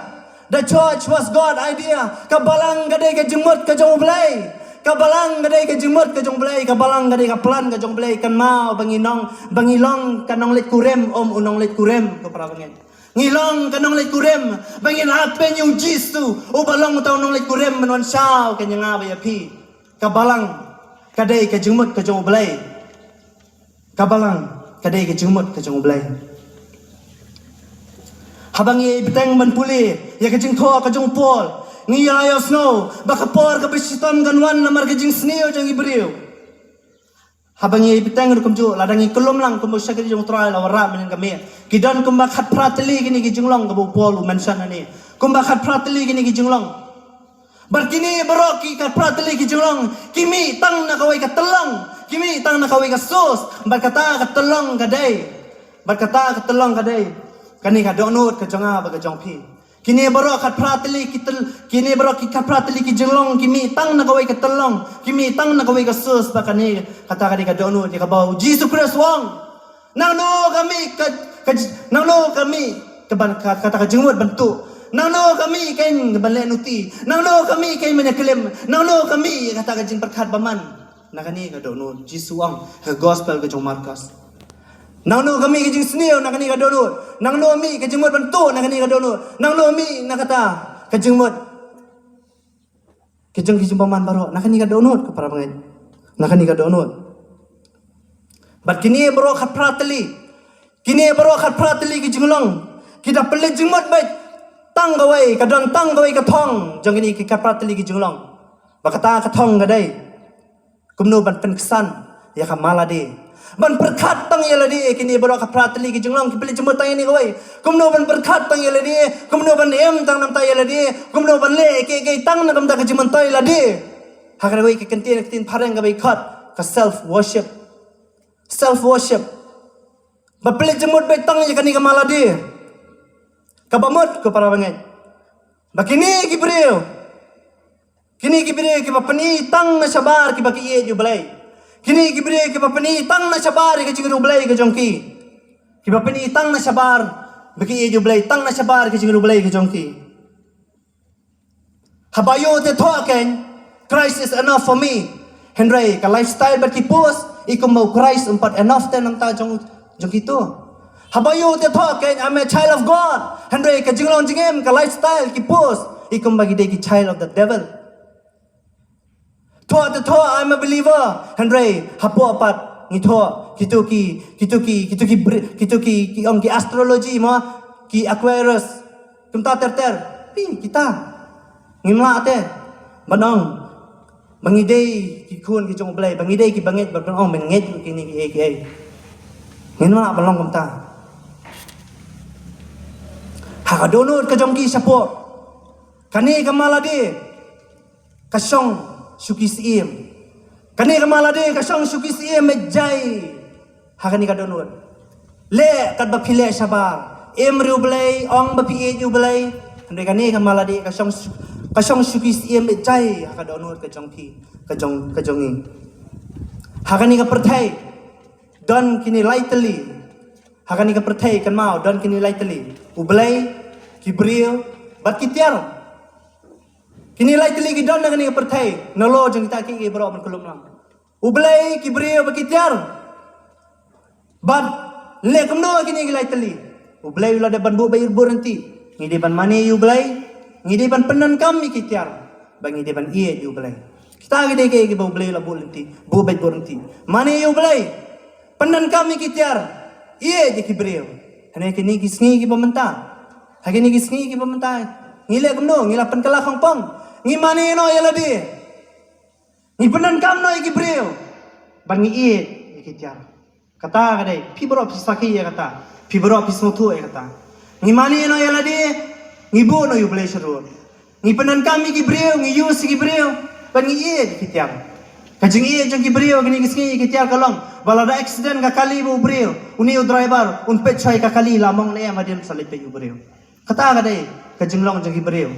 The church was God idea." Ka balang ka dei ka jingmut ka jong U Blei. Ka balang ka dei ka jingmut ka jong U Blei. Ka balang ka dei ka plan ka jong U Blei. Kynmaw, ba ngi nong, ba ngi long ka nongleit kurim, ym u nongleit kurim, ko para bangeit. Ngi long ka nongleit kurim ba ngin ap ïa u Jisu, uba long uta u nongleit kurim, ban wan shaw kein ïa nga bad ïa phi. Ka balang ka dei ka jingmut ka jong U Blei. Ka balang ka dei ka jingmut ka jong U Blei. Haba ngi bteng ban pule ïa ka jingthoh ka jong u Paul, ngi la ïohsngew ba ka por kaba shitom kan wan namar ka jingsniew jong ki briew. Haba ngi bteng ruh kumjuh, lada ngi kyllum lang kumba u shakri jong U Trai la wanrah mynhynnin ka miet, ki don kumba khatphra tylli kine ki jinglong kaba u Paul u mention hangne. Kumba khatphra tylli kine ki jinglong. Bad kine baroh ki khatphra tylli ki jinglong ki mih tang na kawei ka tyllong, ki mih tang na kawei ka source. Bad kata ka tyllong ka dei, bad kata ka tyllong ka dei kane ka dohnud ka jong nga bad ka jong phi. Kine baroh khatphra tylli ki tyl-, kine baroh ki khatphra tylli ki jinglong ki mih tang na kawei ka tyllong, ki mih tang na kawei ka source, bad kane kata ka dei ka dohnud ïa kaba u Jisu Khrist u ong. Nangno ka mih ka, ka j-, nangno ka mih ka ban, ka, kata ka jingmut ban tuh? Nangno ka mih kein ka ban leh nuti? Nangno ka mih kein ban ïa klim? Nangno ka mih kata ka jingpyrkhat bymman? Na kane ka dohnud, Jisu u ong ha ka gospel ka jong u Markos. Nangno ka mih ka jingsniew? Na kane ka dohnud. Nangno mih ka jingmut ban tuh? Na kane ka dohnud. Nangno mih na kata ka jingmut, ka jong ki jingbymman baroh? Na kane ka dohnud, ko para bangeit. Na kane ka dohnud. Bad kine baroh khatphra tylli, kine baroh khatphra tylli ki jinglong ki da pynleit jingmut beit tang kawei, ka don tang kawei ka thong jong kine ki khatphra tylli ki jinglong. Bad kata ka thong ka dei kumno ban pynksan ïa ka ma lade. Ban pyrkhat tang ïa lade. Kine baroh khatphra tylli ki jinglong ki pynleit jingmut tang ïa kane kawei. Kumno ban pyrkhat tang ïa lade, kumno ban im tang namar ïa lade, kumno ban leh kiei kiei tang na ka bynta ka jingmyntoi lade. Ha kawei ka kyntien, ka ktien phareng kaba khot ka self worship. Self worship. Ba pynleit jingmut beit tang ïa kane ka ma lade. Kaba mut, ko para bangeit, ba kine ki briew, kine ki briew kiba pyni tang na shabar kiba ki ïeit ïa U Blei. Kine ki briew kiba pyni tang na shabar ïa ka jingriewblei ka jong ki. Kiba pyni tang na shabar ba ki ïeit ïa U Blei, tang na shabar ïa ka jingriewblei ka jong ki. Haba ïoh te thoh kein, "Christ is enough for me." Hynrei ka lifestyle bad ki post, i kumba u Christ um pat enough te na ka bynta jong, jong kito. Haba ïoh te thoh kein, "I'm a child of God." Hynrei ka jinglong jingim, ka lifestyle, ki post, i kumba ki dei ki child of the devil. Thoh te thoh, I'm a believer. Hynrei hapoh pat ngi thoh kito ki, kito ki, kito ki bri-, kito ki, ki ong ki astrology mo, ki Aquarius. Kumta ter ter. Phi, kita ngim lah te ban ong ba ngi dei ki khun ki jong U Blei, ba ngi dei ki bangeit, ba ban ong ba ngeit kine ki ei ki ei. Ngim lah ban long kumta. Ha ka dohnud ka jong ki shapoh, kane ka Malade ka shong shuki syiem. Kane ka Malade ka shong shuki syiem, eh, jai ha kane ka dohnud. Leh katba phi leh shabar. Im ri U Blei, ong ba phi ïeit ïa U Blei. Hynrei kane ka Malade ka shong shu-, ka shong shuki syiem, eh, jai ha ka dohnud ka jong phi, ka jong, ka jong ngi. Ha kane ka pyrthei don kine lai tylli. Ha kane ka pyrthei, kynmaw, don kine lai tylli: U Blei, ki briew bad ki tiar. Kine lai tylli ki don ha kane ka pyrthei. Nalor jong kita ki, ki baroh ban khlem lang: U Blei, ki briew bad ki tiar. Bad leh kumno kine ki lai tylli? U Blei u la dep ban buh beit buh ryntih. Ngi dei ban mane ïa U Blei, ngi dei ban pyndonkam ïa ki tiar, bad ngi dei ban ïeit ïa U Blei. Kita ki dei ki, kiba U Blei u la buh ryntih, buh beit buh ryntih. Mane ïa U Blei, pyndonkam ïa ki tiar, ïeit ïa ki briew. Hynrei kine ki sngi kiba mynta, ha kine ki sngi kiba mynta, ngi leh kumno? Ngi la pynkylla khongpong. Ngi mane noh ïa lade. Ngi pyndonkam noh ïa ki briew, bad ngi ïeit ïa ki tiar. Kata ka dei, phi baroh phi sakhi ïa kata, phi baroh phi sngewthuh ïa kata. Ngi mane noh ïa lade, ngi buh noh ïa U Blei shuh ruh. Ngi pyndonkam ïa ki briew, ngi use ïa ki briew, bad ngi ïeit ïa ki tiar. Ka jingïeit jong ki briew kine ki sngi ïa ki tiar ka long ba lada accident ka kali bad u briew, une u driver un peit shoi ka kali la mong ne em hadien sa leit peit u briew. Kata ka dei ka jinglong jong ki briew.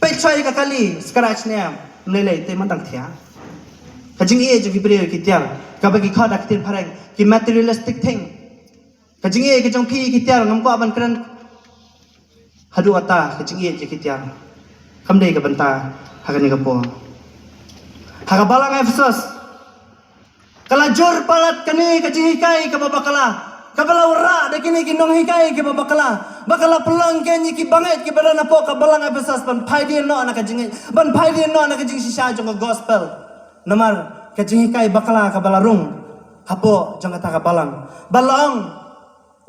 Peit shoi ka kali, scratch ne em, ym lei lei te, ym dang thiah. Ka jingïeit jong ki briew ki tiar, kaba ki khot ha ka ktien phareng ki materialistic thing. Ka jingïeit ka jong phi ki tiar ngam kwah ban kren haduh kata. Ka jingïeit jong ki tiar kam dei ka bynta ha kane ka por. Ha ka balang Ephesus, ka la jur palat kane ka jinghikai kaba bakla, kaba la wanrah da kine ki nonghikai kiba bakla, ba ka la pynlong ïa ki bangeit kiba don hapoh ka balang Ephesus ban phaidien noh na ka jingngeit, ban phaidien noh na ka jingshisha jong ka gospel. Namar ka jinghikai bakla kaba la rung hapoh jong kata ka balang. Ba la ong,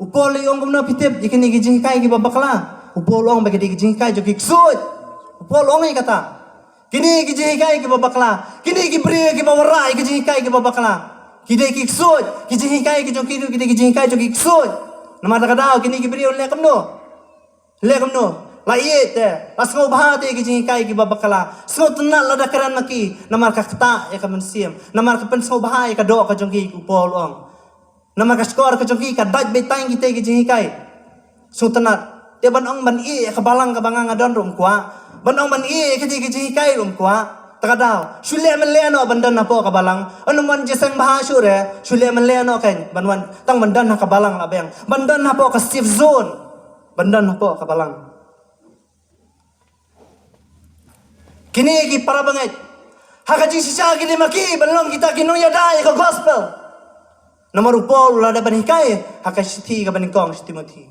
u Paul u ong kumno, phi tip, ïa kine ki jinghikai kiba bakla? U Paul u ong ba ki dei ki jinghikai jong ki ksuid. U Paul u ong ïa kata. Kine ki jinghikai kiba bakla, kine ki briew kiba wanrah ïa ki jinghikai kiba bakla, ki dei ki ksuid. Ki jinghikai ki jong ki ruh ki dei ki jinghikai jong ki ksuid. Namar kata ka daw kine ki briew leh kumno? Leh kumno? La ïeit te, la sngewbha te ïa ki jinghikai kiba bakla. Sngewtynnat lada kren ma ki, namar ka ktah ïa ka mynsiem, namar ka pynsngewbha ïa ka doh ka jong ki, u Paul u ong. Namar ka shkor ka jong ki ka dait beit tang kita ki jinghikai. Sngewtynnat. Te ban ong ban ïeh ïa ka balang kaba nga nga don ruh ym kwah. Ban ong ban ïeh ïa kita ki jinghikai ruh ym kwah. Te ka daw, shu leh mynlei noh ban don hapoh ka balang. Ym wan jingïaseng bha shuh re, shu leh mynlei noh kein ban wan, tang ban don ha ka balang la biang. Ban don hapoh ka safe zone. Ban don hapoh ka balang. Kine ki para bangeit, ha ka jingshisha kine ma ki ban long kita ki nongïada ïa ka gospel. Namar u Paul u la dep ban hikai ha ka shithi kaba nyngkong sha Timothi.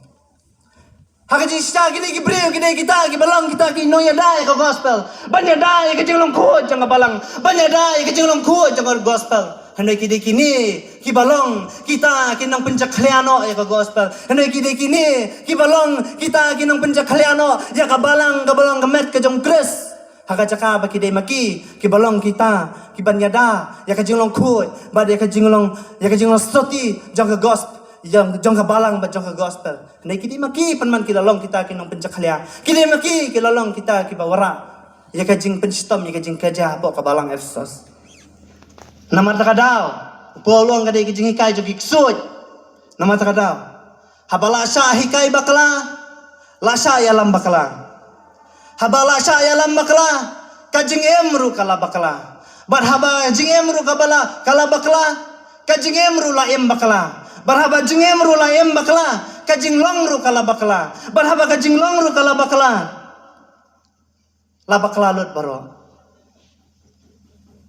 Ha ka jingshisha kine ki briew kine kita kiba long kita ki nongïada ïa ka gospel, ban ïada ïa ka jinglong khuid jong ka balang, ban ïada ïa ka jinglong khuid jong ka gospel. Hynrei ki dei kine kiba long kita ki nongpynjakhlia noh ïa ka gospel. Hynrei ki dei kine kiba long kita ki nongpynjakhlia noh ïa ka balang kaba long ka met ka jong Khrist. Ha ka jaka ba ki dei ma ki kiba long kita kiban ïada ïa ka jinglong khuid bad ïa ka jinglong, ïa ka jinglong soti jong ka gospel, jong, jong ka balang bad jong ka gospel. Hynrei ki dei ma ki pynban ki la long kita ki nongpynjakhlia. Ki dei ma ki ki la long kita kiba wanrah ïa ka jingpynshitom ïa ka jingkyrkhu hapoh ka balang Ephesus. Namar kata ka daw, u Paul u ong ka dei ka jinghikai jong ki ksuid. Namar kata ka daw, haba la shah hikai bakla, la shah ïalam bakla. Haba la shah ïalam bakla, ka jingim ruh ka la bakla. Bad haba jingim ruh ka bala, ka la bakla, ka jingim ruh la im bakla. Bad haba jingim ruh la im bakla, ka jinglong ruh ka la bakla. Bad haba ka jinglong ruh ka la bakla, la bakla lut baroh.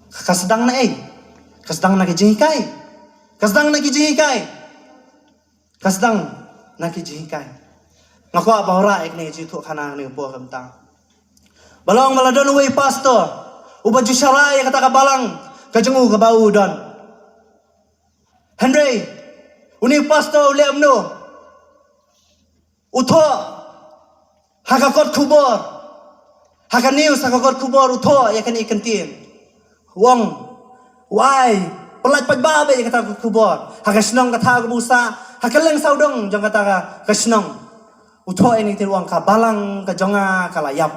Ka sdang na ei? Ka sdang na ki jinghikai. Ka sdang na ki jinghikai. Ka sdang na ki jinghikai. Nga kwah ban wanrah ïa kane ka jingthoh khana kane ka por khamtam. Ba long ba la don uwei u pastor, Uba ju shara ïa kata ka balang ka jong u kaba u don. Hynrei une u pastor u leh kumno? U thoh ha ka kot khubor, ha ka news, ha ka kot khubor u thoh ïa kane ka ktien. U ong, u ai pyllait paidbah beit ïa kata ka kot khubor ha ka shnong ka thaw kaba u sah, ha ka lyngsawdong jong kata ka, ka shnong. U thoh ïa kane ka ktien, u ong, ka balang ka jong nga ka la ïap.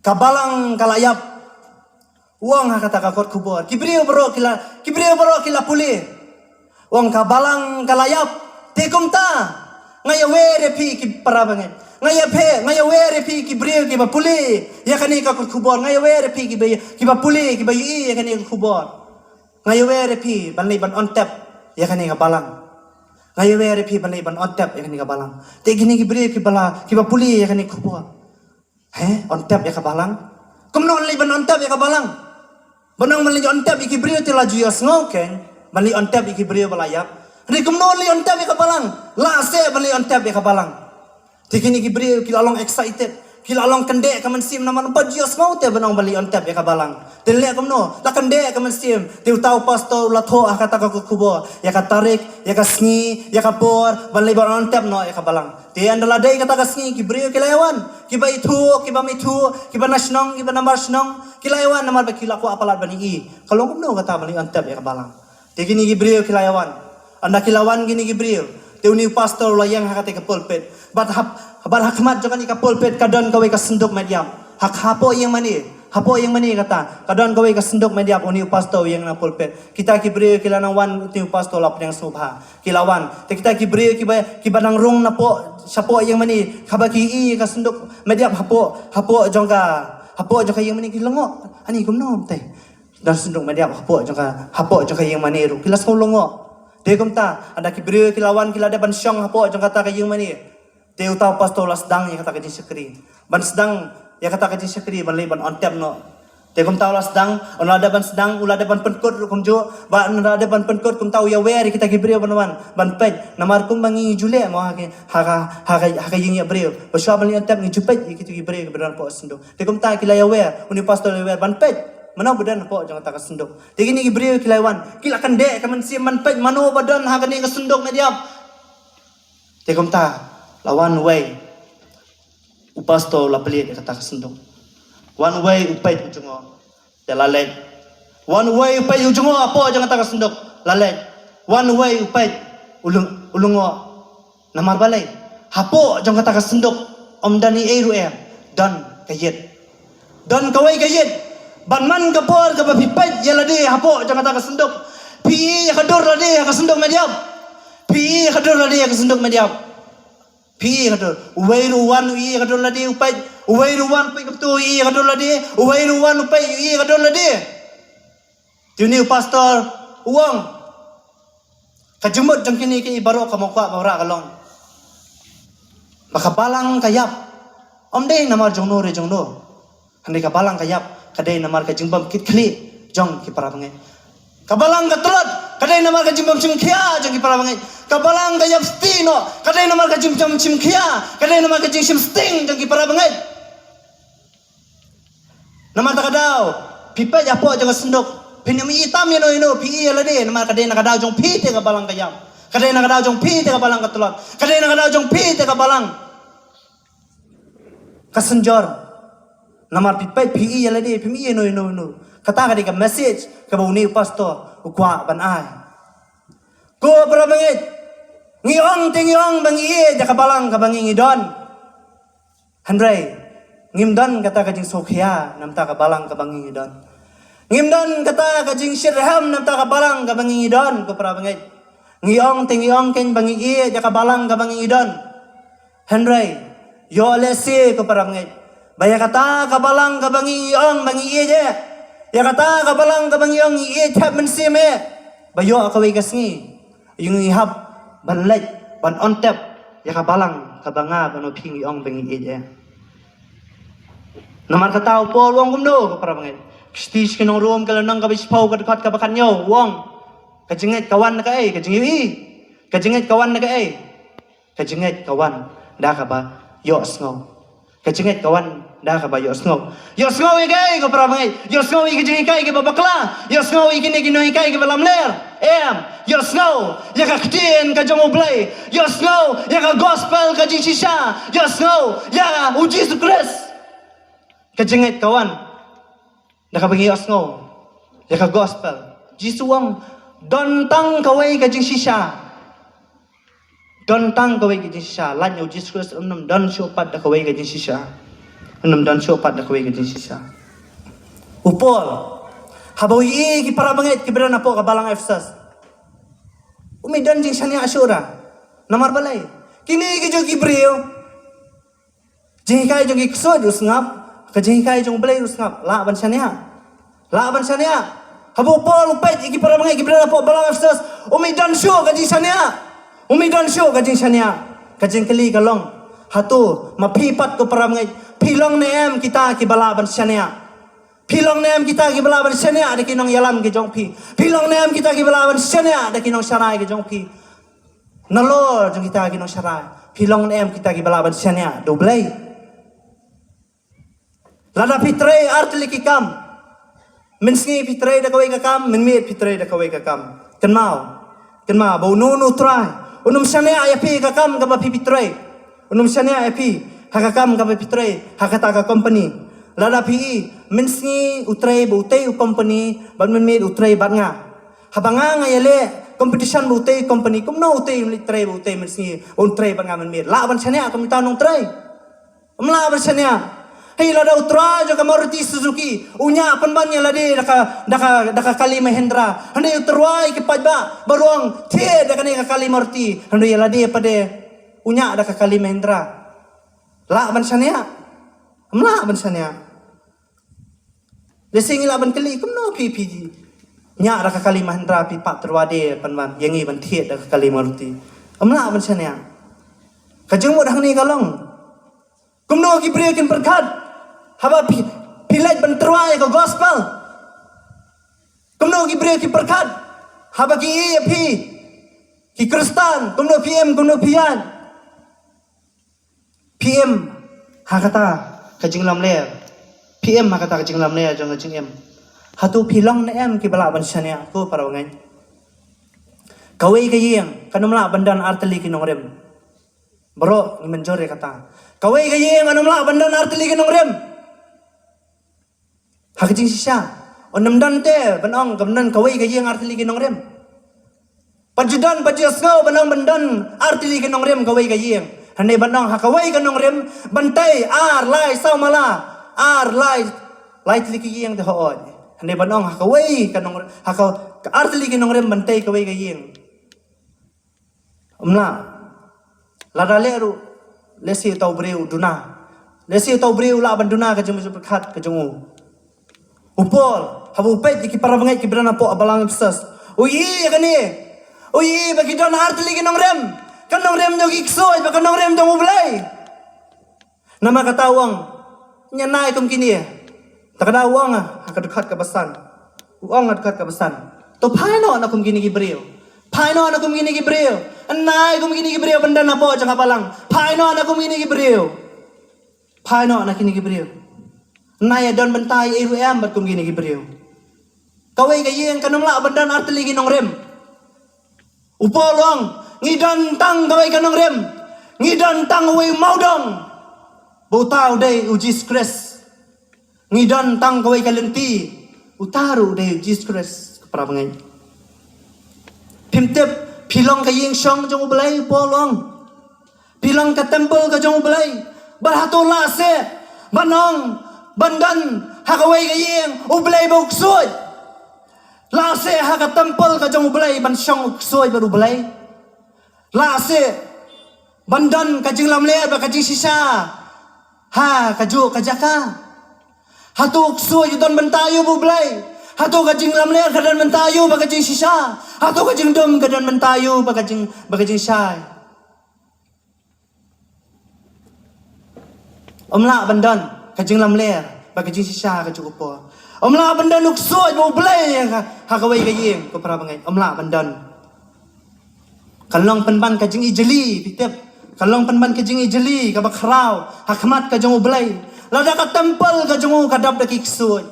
Ka balang ka la ïap. U ong ha kata ka kot khubor, ki briew baroh ki la, ki briew baroh ki la pule. U ong, ka balang ka la ïap. Te kumta nga ïawer ïa phi ki para bangeit, nga ïa phi, nga ïawer ïa phi ki briew kiba pule ïa kane ka kot khubor, nga ïawer ïa phi kiba, kiba pule, kiba ïohi ïa kane ka khubor. Nga ïawer ïa phi ban leit ban on tep ïa kane ka balang. Nga ïawer ïa phi ban leit ban on tep ïa kane ka balang. Te kine ki briew kiba la, kiba pule ïa kane ka khubor, he, on tep ïa ka balang? Kumno leit ban on tep ïa ka balang? Ban ong ban leit on tep ïa ki briew te la ju ïohsngew keiñ ban leit on tep ïa ki briew ba la ïap. Hynrei kumno leit on tep ïa ka balang? Lah seh ban leit on tep ïa ka balang. Te kine ki briew ki la long excited, ki la long kyndeh ka mynsiem namar ba ju ïohsngew te ban ong ban leit on tep ïa ka balang. Te leh kumno? La kyndeh ka mynsiem. Te uta u pastor u la thoh ha kata ka kot khubor ïa ka tarik, ïa ka sngi, ïa ka por ban leit ban on tep noh ïa ka balang. Te ynda la dei kata ka sngi ki briew ki la ïawan, kiba ithuh, kiba bym ithuh, kiba na shnong, kiba namar shnong, ki la ïawan namar ba ki la kwah palat ban ïohi ka long kumno kata ban leit on tep ïa ka balang. Te kine ki briew ki la ïawan. Ynda ki la wan kine ki briew, te une u pastor u la ïeng ha katei ka pulpit. Bad hap, bad ha khmat jong kane ka pulpit ka don kawei ka synduk met ïap. Ha, hapoh ïing mane, hapoh ïing mane kata ka don kawei ka synduk met ïap, une u pastor u ïeng na pulpit. Kita ki briew ki la nang wan, te u pastor u la pdiang sngewbha. Ki la wan. Te kita ki briew kiba, kiba nang rung napoh, shapoh ïing mane, haba ki ïohi ka synduk met ïap hapoh, hapoh jong ka, hapoh jong ka ïing mane ki lyngngoh. Ani kumno mynta? Don synduk met ïap hapoh jong ka, hapoh jong ka ïing mane ruh. Ki la sngew lyngngoh. Te kumta, ynda ki briew ki la wan ki la dep ban shong hapoh jong kata ka ïing mane. Te uta u pastor u la sdang ïa kata ka jingshakri. Ban sdang ïa kata ka jingshakri ban leit ban on tep noh. Te kumta u la sdang, u la dep ban sdang, u la dep ban pynkut ruh kumjuh, ba u la dep ban pynkut kumta u ïawer ïa kita ki briew ban wan, ban peit, namar kumba ngi ju leh mo ha ki, ha ka, ha ka, ha ka ïing ïa briew. Ba shuwa ban leit on tep ngi ju peit ïa kita ki briew kiba don hapoh synduk. Te kumta ki la ïawer, une u pastor u la ïawer ban peit mano ba don hapoh jong kata ka synduk. Te kine ki briew ki la wan, ki la kyndeh ka mynsiem ban peit mano ba don ha kane ka synduk met ïap. Te kumta, la wan uwei u pastor u la plie ïa kata ka synduk. Wan uwei u peit u jngoh. Te la leit. Wan uwei u peit u jngoh hapoh jong kata ka synduk. La leit. Wan uwei u peit u lyngngoh. Namar balei? Hapoh jong kata ka synduk ym don ei ei ruh em. Don ka ïit. Don kawei ka ïit. Bad man ka por kaba phi peit ïa lade hapoh jong kata ka synduk, phi ïohi ïa ka dur lade ha ka synduk met ïap. Phi ïohi ïa ka dur lade ha ka synduk met ïap. Phi ïohi ïa ka dur. Uwei ruh u wan u ïohi ïa ka dur lade u peit. Uwei ruh u wan u peit kumtu u ïohi ïa ka dur lade. Uwei ruh u wan u peit u ïohi ïa ka dur lade. Te une u pastor u ong, ka jingmut jong kine kiei baroh ka mawkwah bad ka long ba ka balang ka ïap. Ym dei namar jong no re jong no. Hynrei ka balang ka ïap ka dei namar ka jingbym kit khlieh jong ki para bangeit. Ka balang ka tlot ka dei namar ka jingbym shim khia jong ki para bangeit. Ka balang ka ïap sting noh ka dei namar ka jingbym shim khia, ka dei namar ka jingshim sting jong ki para bangeit. Namar kata ka daw phi peit hapoh jong ka synduk, phin ym ïohi tam ïano ïano, phi ïohi ïa lade, namar ka dei na ka daw jong phi te ka balang ka ïap. Ka dei na ka daw jong phi te ka balang ka tlot. Ka dei na ka daw jong phi te ka balang ka synjor. Namar phi peit phi ïohi ïa lade, phim ïohi ïano ïano ïano. Kata ka dei ka message kaba une u pastor u kwah ban ai. Ko para bangeit, ngi ong te ngi ong ba ngi ïeit ïa ka balang kaba ngi ngi don. Hynrei ngim don kata ka jingsngewkhia namar ka balang kaba ngi ngi don. Ngim don kata ka jingshitrhem namar ka balang kaba ngi ngi don, ko para bangeit. Ngi ong te ngi ong keiñ ba ngi ïeit ïa ka balang kaba ngi ngi don. Hynrei ïoh lehse, ko para bangeit, ba ïa kata ka balang kaba ngi ong ba ngi ïeit eh, ïa kata ka balang kaba ngi ong ngi ïeit thep mynsiem eh, ba ïoh kawei ka sngi ïa ngi hap ban leit ban on tep ïa ka balang kaba nga bad phi ngi ong ba ngi ïeit eh. Namar kata u Paul u ong kumno, ko para bangeit? Kti shi ki nong Rom ka lynnong kaba shiphew ka dkhot kaba khathynñiew u ong, ka jingngeit ka wan na kaei? Ka jingïohi. Ka jingngeit ka wan na kaei? Ka jingngeit ka wan da kaba ïohsngew. Ka jingngeit ka wan Da kaba ïohsngew. Ïohsngew ïa kaei ko para bangeit? Ïohsngew ïa ki jinghikai kiba bakla? Ïohsngew ïa kine ki nonghikai kiba lamler? Em. Ïohsngew ïa ka ktien ka jong U Blei. Ïohsngew ïa ka gospel ka jingshisha. Ïohsngew ïa U Jisu Khrist. Ka jingngeit ka wan da kaba ngi ïohsngew ïa ka gospel. Jisu u ong, don tang kawei ka jingshisha. Don tang kawei ka jingshisha. Lait na U Jisu Khrist, un ym don shuh pat da kawei ka jingshisha. Un ym don shuh pat da kawei ka jingshisha. U Paul, haba u ïohi ki para bangeit kiba don hapoh ka balang Ephesus, um don jingshaniah shuh ruh. Namar balei? Kine ki jong ki briew, jinghikai jong ki ksuid u sngap, ka jinghikai jong U Blei u sngap, lah ban shaniah. Lah ban shaniah. Haba u Paul u peit ïa ki para bangeit kiba don hapoh balang Ephesus, um don shuh ka jingshaniah. Um don shuh ka jingshaniah. Ka jingkylli ka long, hato ma phi pat ko para bangeit, phi long ne em kita kiba lah ban shaniah? Phi long ne em kita kiba lah ban shaniah da ki nongïalam ki jong phi? Phi long ne em kita kiba lah ban shaniah da ki nongsharai ki jong phi? Nalor jong kita ki nongsharai, phi long ne em kita kiba lah ban shaniah da U Blei? Lada phi trei artylli ki kam, mynsngi phi trei da kawei ka kam, mynmiet phi trei da kawei ka kam. Kynmaw, kynmaw ba uno uno u trai un ym shaniah ïa phi ha ka kam kaba phi phi trei. Un ym shaniah ïa phi ha ka kam kaba phi trei ha kata ka company. Lada phi i, mynsngi u trei bad utei u company, bad mynmiet u trei bad nga. Haba nga nga ïaleh competition bad utei u company, kumno utei un leit trei bad utei mynsngi, un trei bad nga mynmiet? Lah ban shaniah kum uta u nongtrei? Ym lah ban shaniah. Hei, lada u trai jong ka Maruti Suzuki u ñiah pynban ïa lade da ka, da ka, da ka Kali Mahindra, hynrei u trai ki paidbah baroh thied da kane ka Kali Maruti, hynrei ïa lade pat de u ñiah da ka Kali Mahindra, lah ban shaniah? Ym lah ban shaniah. Lehse ngi lah ban kylli, kumno phi, phi ñiah da ka Kali Mahindra, phi pat trai de pynban, ïa ngi ban thied da ka Kali Maruti? Ym lah ban shaniah. Ka jingmut hangne ka long, kumno ki briew kin pyrkhat haba phi, phi leit ban trai ïa ka gospel? Kumno ki briew ki pyrkhat haba ki ïohi ïa phi, ki Khristan, kumno phi im, kumno phi ïaid? Phi im ha kata ka jinglamler. Phi im ha kata ka jinglamler jong ka jingim. Hato phi long ne em kiba lah ban shaniah ko para bangeit? Kawei ka ïing kan ym lah ban don artylli ki nongrim. Baroh ngi mynjur ïa kata. Kawei ka ïing kan ym lah ban don artylli ki nongrim. Ha ka jingshisha, un ym don te ban ong ka ban don kawei ka ïing artylli ki nongrim. Pat ju don, pat ju sngew ban ong ban don artylli ki nongrim kawei ka ïing. Hynrei ban ong ha kawei ka nongrim ban tei ar lai saw mala, ar lai, lai tylli ki ïing te hooid. Hynrei ban ong ha kawei ka nongrim, ha ka, ka artylli ki nongrim ban tei kawei ka ïing. Ym lah. Lada leh ruh, lehse uta u briew u duna. Lehse uta u briew u lah ban duna ka jingmut jingpyrkhat ka jong u. U Paul, haba u peit ïa ki para bangeit kiba don hapoh balang Ephesus, u ïohi ïa kane. U ïohi ba ki don artylli ki nongrim. Ka nongrim jong ki ksuid bad ka nongrim jong U Blei. Namar kata u ong, ngan ai kum kine. Te ka daw u ong ha ka dkhot kaba san. U ong ha ka dkhot kaba san, to phai noh na kum kine ki briew. Phai noh na kum kine ki briew. Ngan ai kum kine ki briew ban don hapoh jong ka balang. Phai noh na kum kine ki briew. Phai noh na kine ki briew. Ngan ïa don bynta ei ruh em bad kum kine ki briew. Kawei ka ïing kan ym lah ban don artylli ki nongrim. U Paul u ong, ngi don tang kawei ka nongrim. Ngi don tang uwei u mawdong, ba uta u dei U Jisu Khrist. Ngi don tang kawei ka lynti, uta ruh u dei U Jisu Khrist, ko para bangeit. Phim tip phi long ka ïing shong jong U Blei? U Paul u ong, phi long ka templ ka jong U Blei. Bad hato lah seh ban ong ban don ha kawei ka ïing U Blei ba u ksuid? Lah seh ha ka templ ka jong U Blei ban shong u ksuid bad U Blei? Lah seh ban don ka jinglamler bad ka jingshisha ha kajuh ka jaka? Hato u ksuid u don bynta aiu bad U Blei? Hato ka jinglamler ka don bynta aiu bad ka jingshisha? Hato ka jingdum ka don bynta aiu bad ka jing, bad ka jingshai? Ym lah ban don ka jinglamler bad ka jingshisha ha kajuh ka por. Ym lah ban don u ksuid bad U Blei ha, ha kawei ka ïing, ko para bangeit. Ym lah ban don. Kan long pynban ka jingijli, phi tip. Kan long pynban ka jingijli kaba khraw ha khmat ka jong U Blei. Lada ka temple ka jong u ka dap da ki ksuid,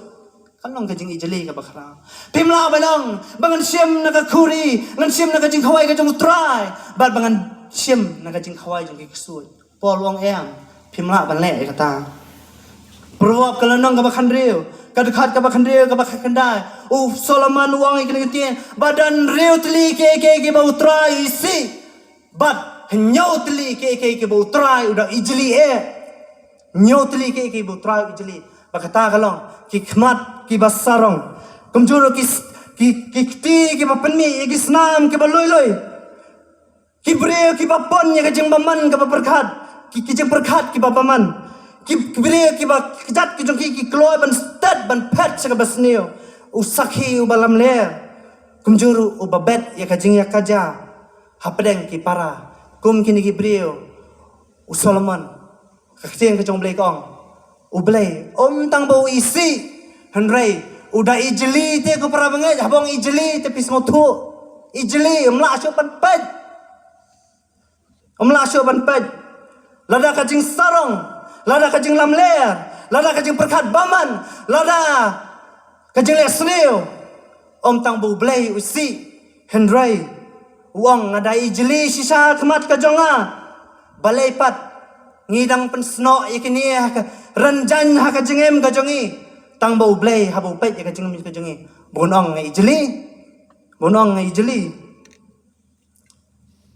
kan long ka jingijli kaba khraw. Phim lah ban ong ba ngan shim na ka khuri, ngan shim na ka jingkhawai ka jong u Trai, bad ba ngan shim na ka jingkhawai jong ki ksuid. Paul u ong em, phim lah ban leh ïa kata. Proverb ka lynnong kaba khathynriew, ka dkhot kaba khathynriew, kaba khatkhyndai. U Solomon u ong ïa kine ki ktien, ba don hynriew tylli kiei kiei kiba u Trai u isih, bad hynñiew tylli kiei kiei kiba u Trai u da ijli eh. Hynñiew tylli kiei kiei kiba u Trai u ijli. Bad kata ka long ki khmat kiba sarong. Kumjuh ruh ki s-, ki, ki kti kiba pynmih ïa ki snam kiba lui lui. Ki briew kiba pon ïa ka jingbymman kaba pyrkhat, ki, ki jingpyrkhat kiba bymman. Ki, ki briew kiba kjat ki jong ki, ki kloi ban stet ban phet sha kaba sniew. U sakhi uba lamler, kumjuh ruh uba bet ïa ka jingïakajia hapdeng ki para. Kum kine ki briew, u Solomon, ka ktien ka jong U Blei ka ong, U Blei um tang ba u isih, hynrei u da ijli te, ko para bangeit. Haba ong ijli te phi sngewthuh, ijli, um lah shuh ban peit. Um lah shuh ban peit. Lada ka jingsarong, lada ka jinglamler, lada ka jingpyrkhat bymman, lada ka jingleh sniew, um tang ba U Blei u isih, hynrei u ong, nga da ijli shisha ha khmat ka jong nga. Balei pat ngi dang pynsnoh ïa kine ha ka, rynjang ha ka jingim ka jong ngi, tang ba U Blei haba u peit ïa ka jingim ka jong ngi, bun ong nga ijli, bun ong nga ijli.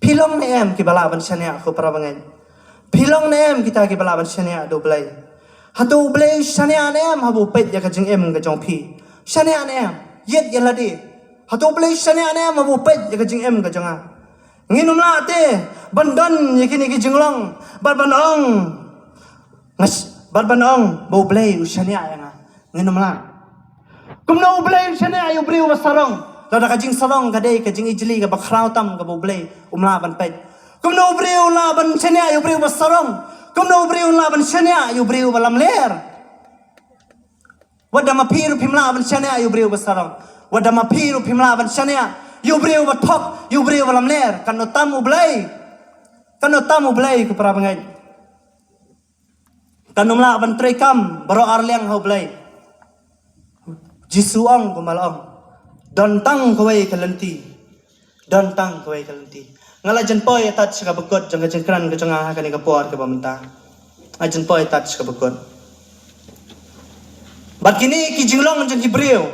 Phi long ne em kiba lah ban shaniah, ko para bangeit? Phi long ne em kita kiba lah ban shaniah da U Blei? Hato U Blei u shaniah ne em haba u peit ïa ka jingim ka jong phi? Shaniah ne em? Ïeit ïa lade. Hato U Blei u shaniah ne em haba u peit ïa ka jingim ka jong nga? Ngin ym lah te ban don ïa kine ki jinglong bad ban ong, nga sh-, bad ban ong ba U Blei u shaniah ïa nga. Ngin ym lah. Kumno U Blei un shaniah ïa u briew uba sarong? Lada ka jingsarong ka dei ka jingijli kaba khraw tam kaba U Blei um lah ban peit. Kumno u briew un lah ban shaniah ïa u briew uba sarong? Kumno u briew un lah ban shaniah ïa u briew uba lamler? Wat da ma phi ruh phim lah ban shaniah ïa u briew uba sarong. Wat da ma phi ruh phim lah ban shaniah ïa u briew uba thok, ïa u briew uba lamler. Katno tam U Blei. Katno tam U Blei, ko para bangeit. Kan ym lah ban treikam baroh arliang ha U Blei. Jisu ong kumba la ong, don tang kawei ka lynti. Don tang kawei ka lynti. Nga la jan poi ïa tat sha kaba kut jong ka jingkren ka jong nga ha kane ka por kaba mynta. Nga jan poi ïa tat sha kaba kut. Bad kine ki jinglong jong ki briew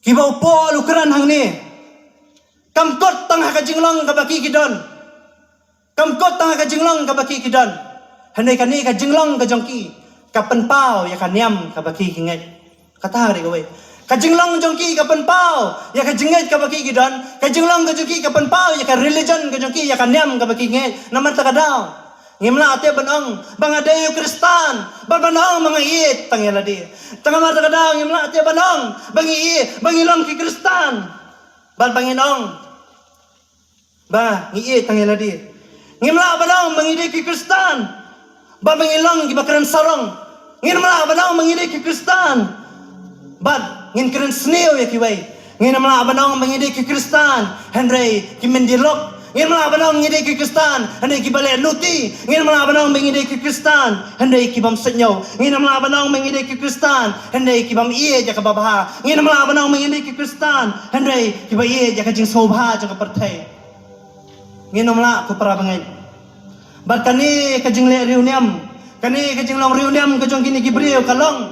kiba u Paul u kren hangne, kam kut tang ha ka jinglong kaba ki ki don. Kam kut tang ha ka jinglong kaba ki ki don. Hynrei kane ka jinglong ka jong ki ka pynpaw ïa ka niam kaba ki ki ngeit. Kata ka dei kawei. Ka jinglong jong ki ka pynpaw ïa ka jingngeit kaba ki ki don. Ka jinglong ka jong ki ka pynpaw ïa ka religion ka jong ki, ïa ka niam kaba ki ngeit. Namar kata ka daw ngim lah te ban ong ba nga dei u Khristan bad ban ong ba nga ïeit tang ïa lade. Tang namar kata ka daw ngim lah te ban ong ba ngi ïeit, ba ngi long ki Khristan bad ba ngin ong ba ngi ïeit tang ïa lade. Ngim lah ban ong ba ngi dei ki Khristan bad ba ngi long kiba kren sarong. Ngim lah ban ong ba ngi dei ki Khristan bad ngin kren sniew ïa kiwei. Ngim lah ban ong ba ngi dei ki Khristan hynrei ki myndilok. Ngim lah ban ong ngi dei ki Khristan hynrei kiba leh nuti. Ngim lah ban ong ba ngi dei ki Khristan hynrei ki bym sngewthuh. Ngim lah ban ong ba ngi dei ki Khristan hynrei ki bym ïeit ïa kaba bha. Ngim lah ban ong ba ngi dei ki Khristan hynrei kiba ïeit ïa ka jingsngewbha jong ka pyrthei. Ngin ym lah, ko para bangeit. Bad kane ka jingleh riewniam, kane ka jinglong riewniam ka jong kine ki briew ka long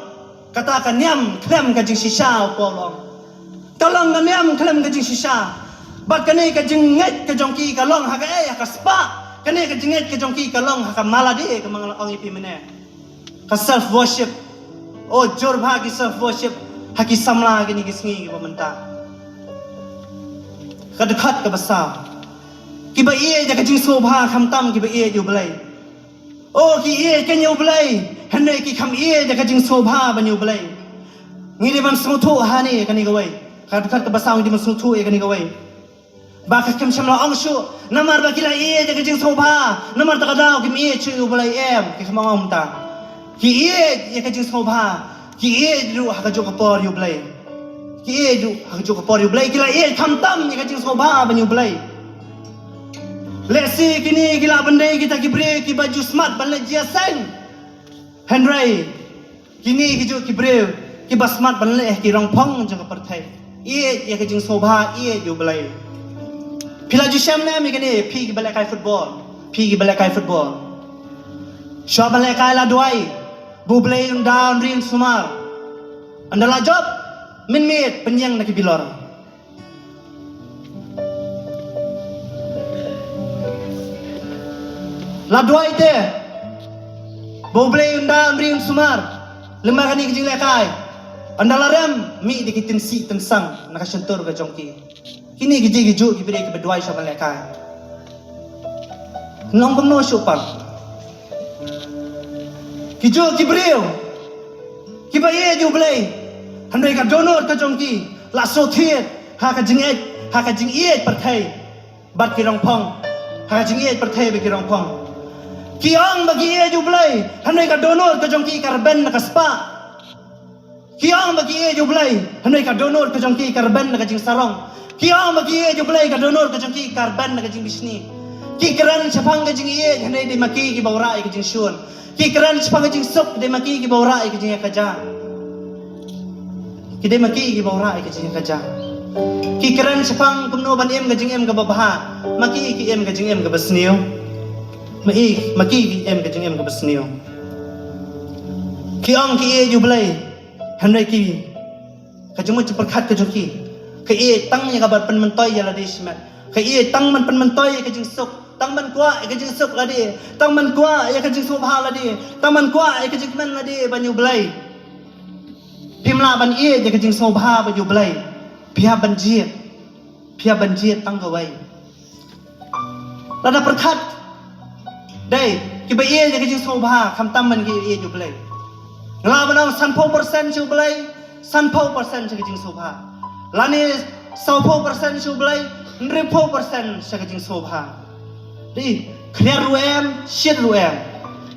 kata ka niam khlem ka jingshisha, u Paul u ong. Ka long ka niam khlem ka jingshisha. Bad kane ka jingngeit ka jong ki ka long ha kaei? Ha ka spah. Kane ka jingngeit ka jong ki ka long ha ka malade, kumba nga la ong ïa phi mynne. Ka self worship. O, jur bha ki self worship ha ki samla kine ki sngi kiba mynta. Ka dkhot kaba saw. Kiba ïeit ïa ka jingsngewbha khamtam kiba ïeit ïa U Blei. O, ki ïeit kein ïa U Blei hynrei ki kham ïeit ïa ka jingsngewbha ban ïa U Blei. Ngi dei ban sngewthuh hangne kane kawei. Ka dkhot kaba saw ngi dei ban sngewthuh ïa kane kawei. Ba ka kham shym la ong shuh namar ba ki la ïeit ïa ka jingsngewbha, namar kata ka daw kim ïeit shuh ïa U Blei, em, ki kham ong kumta. Ki ïeit ïa ka jingsngewbha, ki ïeit ruh ha kajuh ka por ïa U Blei. Ki ïeit ruh ha kajuh ka por ïa U Blei, ki la ïeit khamtam ïa ka jingsngewbha ban ïa U Blei. Lehse kine ki lah ban dei kita ki briew kiba ju smat ban leit jingïaseng. Hynrei kine ki juh ki briew kiba smat ban leh ki rongphong jong ka pyrthei, ïeit ïa ka jingsngewbha ïeit ïa U Blei. Phi la ju shem ne em ïa kine, phi kiba lehkai football, phi kiba lehkai football? Shuwa ban lehkai la duwai ba U Blei un da un ri un sumar. Ynda la jop, mynmiet pynïeng na ki bilor. La duwai te ba U Blei un da un ri un sumar. Lem bad kane ka jinglehkai, ynda la rem, mih da ki tynsih tynsang na ka shyntur ka jong ki. Kine ki dei ki juh ki briew kiba duwai shuwa ban lehkai. Long kumno shuh pat? Ki juh ki briew kiba ïeit ïa U Blei, hynrei ka dohnud ka jong ki la shu thied ha ka jingïeit, ha ka jingïeit pyrthei bad ki rongphong, ha ka jingïeit pyrthei bad ki rongphong. Ki ong ba ki ïeit ïa U Blei, hynrei ka dohnud ka jong ki ka rben na ka spah. Ki ong ba ki ïeit ïa U Blei, hynrei ka dohnud ka jong ki ka rben na ka jingsarong. Ki ong ba ki ïeit ïa U Blei, ka dohnud ka jong ki ka rben na ka jingbishni. Ki kren shaphang ka jingïeit, hynrei dei ma ki kiba wanrah ïa ka jingshun. Ki kren shaphang ka jingsuk, dei ma ki kiba wanrah ïa ka jingïakajia. Ki dei ma ki kiba wanrah ïa ka jingïakajia. Ki kren shaphang kumno ban im ka jingim kaba bha, ma ki ki im ka jingim kaba sniew. Ma i, ma ki ki im ka jingim kaba sniew. Ki ong ki ïeit ïa U Blei, hynrei ki, ka jingmut jingpyrkhat ka jong ki, ka ïeit tang ïa ka ban pynmyntoi ïa lade shimet. Ka ïeit tang ban pynmyntoi ïa ka jingsuk, tang ban kwah ïa ka jingsuk lade, tang ban kwah ïa ka jingsngewbha lade, tang ban kwah ïa ka jingkmen lade ban ïa U Blei. Phim lah ban ïeit ïa ka jingsngewbha ban ïa U Blei. Phi hap ban jied, phi hap ban jied tang kawei. Lada pyrkhat dei kiba ïeit ïa ka jingsngewbha, khamtam ban ki ïeit ïa U Blei. Nga lah ban ong sanphew percent sha U Blei, sanphew percent sha ka jingsngewbha. Lane sawphew percent sha U Blei, hynriewphew percent sha ka jingsngewbha. Dei, khriat ruh em, shit ruh em.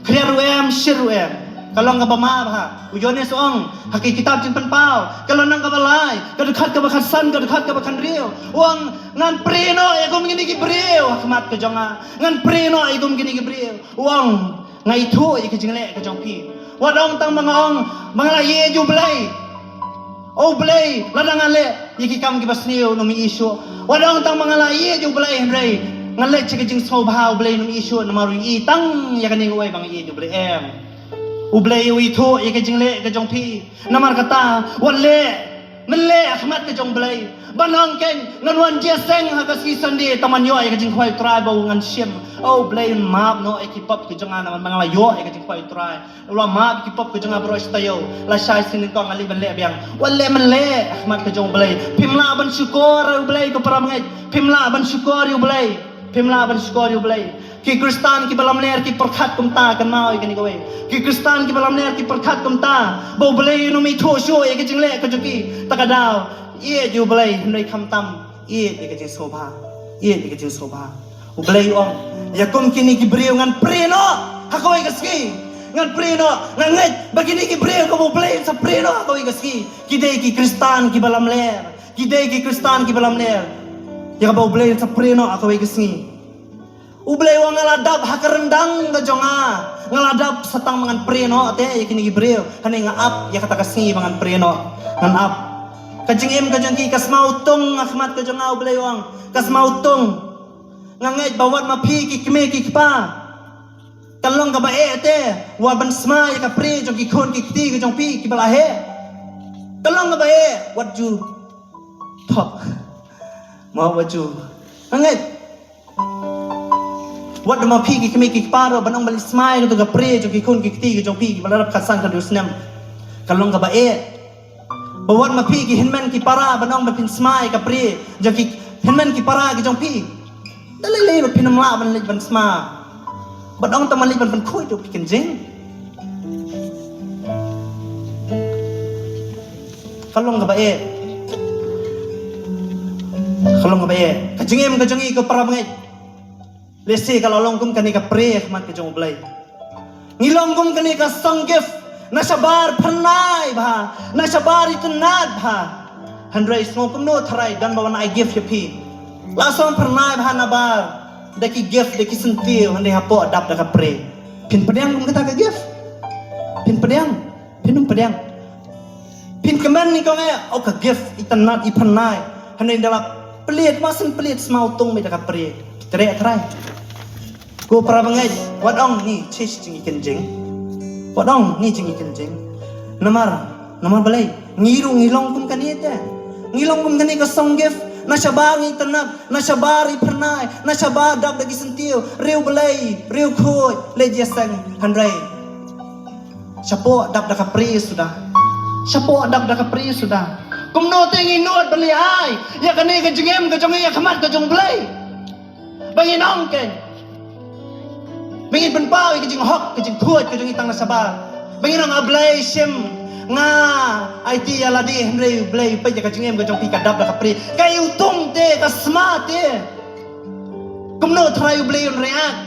Khriat ruh em, shit ruh em. Ka long kaba ma bha. U Ïoannis u ong ha ki kitab Jingpynpaw, ka lynnong kaba lai, ka dkhot kaba khatsan, ka dkhot kaba khathynriew. U ong, ngan prie noh ïa kum kine ki briew ha khmat ka jong nga. Ngan prie noh ïa kum kine ki briew. U ong, nga ithuh ïa ka jingleh ka jong phi. Wat ong tang ba nga ong ba nga la ïeit ïa U Blei. O Blei, lada nga leh ïa ki kam kiba sniew, nym ïohi shuh. Wat ong tang ba nga la ïeit ïa U Blei, hynrei nga leh sha ka jingsngewbha, U Blei, nym ïohi shuh, namar u ïohi tang ïa kane kawei ba nga ïeit ïa U Blei, em. U Blei u ithuh ïa ka jingleh ka jong phi. Namar kata, wat leh, men leh ha khmat ka jong U Blei. Ban ong kein, ngan wan jingïaseng ha ka sngi Sunday, tang ban ïoh ïa ka jingkhawai U Trai ba u ngan shim. O Blei, map noh ïa ki pop ka jong nga, namar ba nga la ïoh ïa ka jingkhawai U Trai. La map ki pop ka jong nga baroh shi taïew. La shai shi nyngkong, nga leit ban leh biang. Wat leh men leh ha khmat ka jong U Blei. Phim lah ban shukor ïa U Blei, ko para bangeit. Phim lah ban shukor ïa U Blei. Phim lah ban shukor ïa U Blei. Ki Khristan kiba lamler ki pyrkhat kumta, kynmaw ïa kane kawei. Ki Khristan kiba lamler ki pyrkhat kumta ba U Blei u nym ithuh shuh ïa ka jingleh ka jong ki. Ta ka daw, ïeit ïa U Blei, hynrei khamtam ïeit ïa ka jingsngewbha. Ïeit ïa ka jingsngewbha. U Blei u ong, ïa kum kine ki briew ngan prie noh ha kawei ka sngi. Ngan prie noh, nga ngeit ba kine ki briew kaba U Blei un sa prie noh ha kawei ka sngi, ki dei ki Khristan kiba lamler. Ki dei ki Khristan kiba lamler, ïa kaba U Blei un sa prie noh ha kawei ka sngi. U Blei u ong, nga la dap ha ka ryndang ka jong nga. Nga la dap sa tang ba ngan prie noh te ïa kine ki briew. Hynrei nga ap ïa kata ka sngi ba ngan prie noh. Ngan ap. Ka jingim ka jong ki ka smaw tung ha khmat ka jong nga, U Blei u ong. Ka smaw tung. Nga ngeit ba wat ma phi ki kmie ki kpa, kan long kaba eh te wat ban sma ïa ka prie jong ki khun ki kti ka jong phi kiba la heh. Kan long kaba eh, wat ju thok. Ma wat ju. Nga ngeit wat ma phi ki kmie ki kpa ruh ban ong ban leit sma ïa kato ka prie jong ki khun ki kti ka jong phi kiba la dap khatsan khathynriew snem. Kan long kaba eh. Ba wat ma phi ki hynmen ki para ban ong ban pynsma ïa ka prie jong ki hynmen ki para ki jong phi. Da lei lei ba phin ym lah ban leit ban sma. Ban ong tang ban leit ban pynkhuid ruh phi kynjing. Ka long kaba eh. Ka long kaba eh. Ka jingim ka jong ngi, ko para bangeit, lehse ka la long kum kane ka prie ha khmat ka jong U Blei. Ngi long kum kane ka song gift, na shabar phyrnai bha, na shabar itynnad bha. Hynrei sngew kumno tharai don ba wan ai gift ïa phi. La song phyrnai bha nabar da ki gift, da ki syntiew, hynrei hapoh dap da ka prie. Phin pdiang kum kata ka gift. Phin pdiang, phin ym pdiang. Phin kmen ni kong eh, o ka gift, i tnat, i pyrnai. Hynrei ynda la plied, ma syn plied sma u tung mei da ka prie. Ki treh trai. Ko para bangeit, wat ong ngi chich jingïakynjing. Wat ong ngi jingïakynjing. Namar, namar balei, ngi ruh ngi long kum kane te. Ngi long kum kane ka song gift, na shabar ngi tnat, na shabar i pyrnai, na shabar dap da ki syntiew, riew blei, riew khuid, leit ïaseng, hynrei shapoh dap da ka prie suda. Shapoh dap da ka prie suda. Kumno te ngi nud ban leh ai ïa kane ka jingim ka jong ngi ïa khmat ka jong Blei. Ba ngin ong kein, ba ngin pynpaw ïa ka jinghok ka jingkhuid ka jong ngi tang na shabar. Ba ngin ong, A Blei, shim, nga aiti ïa lade, hynrei Blei, peit ïa ka jingim ka jong phi ka dap da ka prie. Ka ïutung te, ka sma te. Kumno Trai U Blei un react?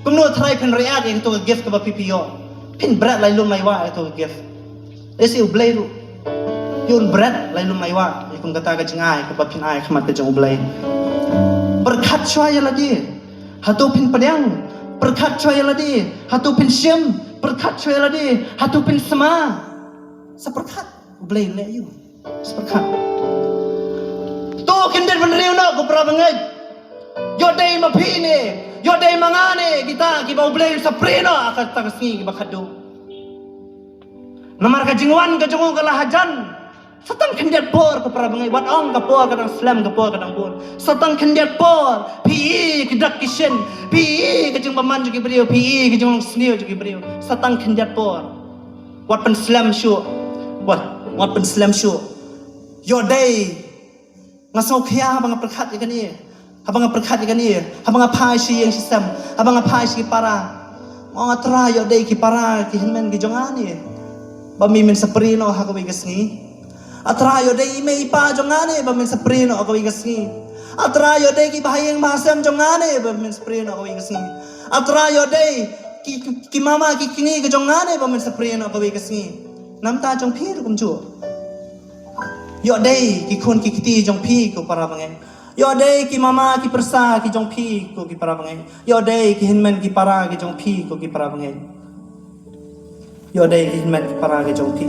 Kumno Trai phin react ïa kato ka gift kaba phi phi ïoh? Phin bret lai lum lai wah ïa kato ka gift. Lehse U Blei ruh phi un bret lai lum lai wah ïa kum kata ka jingai kaba phin ai khmat ka jong U Blei. Pyrkhat shuwa ïa lade, hato phin pdiang? Pyrkhat shuwa ïa lade, hato phin shim? Pyrkhat shuwa ïa lade, hato phin sma? Sa pyrkhat, U Blei un leh ïa u. Sa pyrkhat. To khyndiat bynriew noh ko para bangeit. Ïoh dei ma phi ne, ïoh dei ma nga ne, kita kiba U Blei un sa prie noh ha kata ka sngi kiba khadduh. Namar ka jingwan ka jong u ka la hajan. Sa tang khyndiat por ko para bangeit, wat ong ka por ka dang slem, ka por ka dang bun. Sa tang khyndiat por, phi i ki dak ki shin, phi i ka jingbymman jong ki briew, phi i ka jinglong sniew jong ki briew. Sa tang khyndiat por. Wat pynslem shuh. Wat, wat pynslem shuh. Ïoh dei. Nga sngewkhia haba nga pyrkhat ïa kane. Haba nga pyrkhat ïa kane. Haba nga phai sha ïing sha sem. Haba nga phai sha ki para. Nga ong, A Trai, ïoh dei ki para ki hynmen ki jong nga ne ba me men sa prie noh ha kawei ka sngi. A Trai, ïoh dei i mei i pa jong nga ne ba men sa prie noh ha kawei ka sngi. A Trai, ïoh dei ki bahaïing bahasem jong nga ne ba men sa prie noh ha kawei ka sngi. A Trai, ïoh dei ki, ki, ki mama ki kñi ki jong nga ne ba men sa prie noh ha kawei ka sngi. Namar ta jong phi ruh kumjuh. Ïoh dei ki khun ki kti jong phi ko para bangeit. Ïoh dei ki mama ki pyrsa ki jong phi ko ki para bangeit. Ïoh dei ki hynmen ki para ki jong phi ko ki para bangeit. Ïoh dei ki hynmen ki para ki jong phi.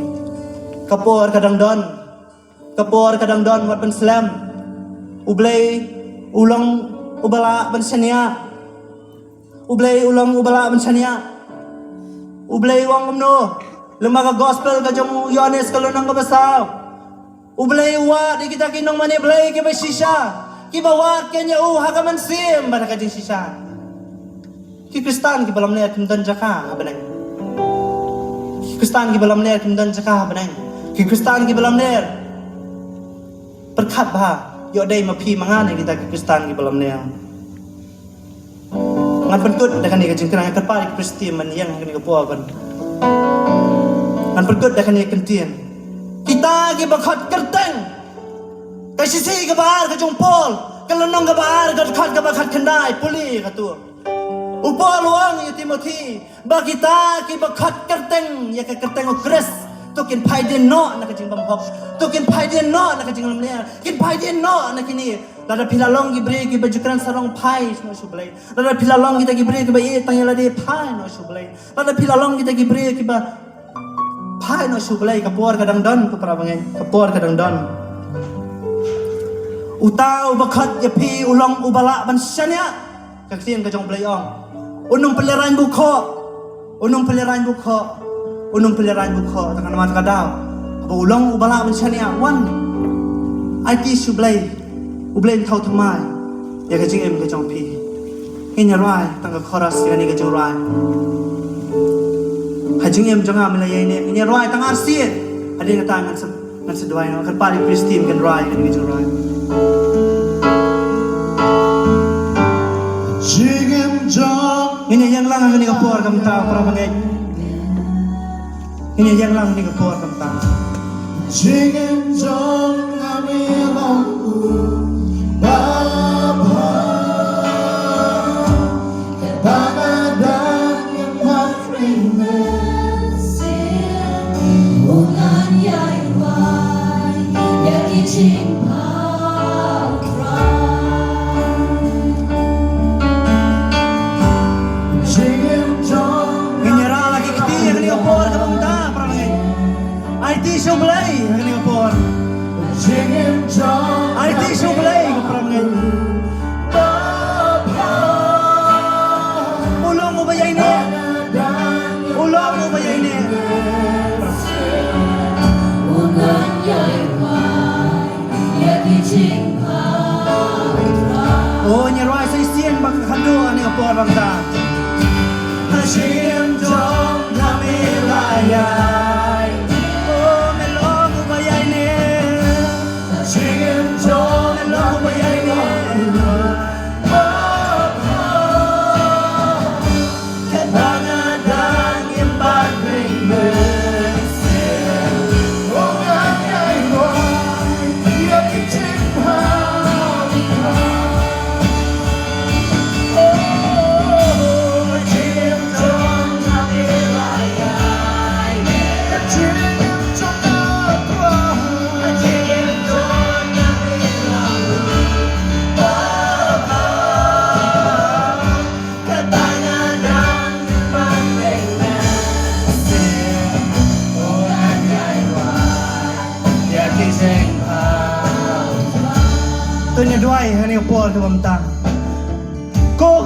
Ka por ka dang don. Ka por ka dang don, wat pynslem. U Blei u long uba lah ban shaniah. U Blei u long uba lah ban shaniah. U Blei u ong kumno? Lyngba ka gospel ka jong u Ïoannis ka lynnong kaba saw. U Blei u wad ïa kita ki nongmane Blei kiba shisha, kiba wad kein ïa u ha ka mynsiem bad ha ka jingshisha. Ki Khristan kiba lamler kim don jaka ha bneng. Ki Khristan kiba lamler kim don jaka ha bneng. Ki Khristan kiba lamler. Pyrkhat bha, ïoh dei ma phi ma nga ne kita ki Khristan kiba lamler. Ngan pynkut da kane ka jingkren, ngan kyrpad ïa ki Khristan ban ïeng ha kane ka por ban. Ngan pynkut da kane ka ktien. Kita kiba khot kyrteng. Ka shithi kaba ar ka jong u Paul, ka lynnong kaba ar, ka dkhot kaba khatkhyndai, pule kato. U Paul u ong ïa u Timothi, ba kita kiba khot kyrteng ïa ka kyrteng u Khrist, to kin phai dien noh na ka jingbymhok, to kin phai dien noh na ka jinglamler, kin phai dien noh na kine. Lada phi la long ki briew kiba ju kren sarong, phai noh sha u Blei. Lada phi la long kita ki briew kiba ïeit tang ïa lade, phai noh sha u Blei. Lada phi la long kita ki briew kiba, phai noh sha u Blei, ka por ka dang don ko para bangeit, ka por ka dang don. Uta uba khot ïa phi u long uba lah ban shaniah. Ka ktien ka jong u Blei ong, un ym pynlehrain bukhoh. Un ym pynlehrain bukhoh. Un ym pynlehrain bukhoh. Tang namar ka daw, haba u long uba lah ban shaniah, wan. Aiti sha u Blei. U Blei un thaw thymmai ïa ka jingim ka jong phi. Ngin ïa rwai tang ka chorus ïa kane ka jingrwai. Ha jingim jong nga me la ïaineh. Ngin ïa rwai tang arsien. Hadien kata ngan sa Ngan sa duwai noh, kyrpad ïa ki Khristan kin rwai, kin, kin rwai. Jingim jong. Ngin ïa ïeng lang ha kane ka por kumta, para bangeit. Ngin ïa ïeng lang ha kane ka por kumta. Jingim jong nga me long u Baba. Baba dang ïa Aiti sha U Blei ha kane ka por. Aiti sha U Blei ko para bangeit. U long uba ïaineh. U long uba ïaineh. O, ngin ïa rwai sa shisien ba khatduh ha kane ka por ba mynta. Ha shim jong nga me la ïaineh. O, me long uba ïaineh. Ha shim jong nga me la ïaineh. To ngin ïa duwai ha kane ka por kaba mynta. Ko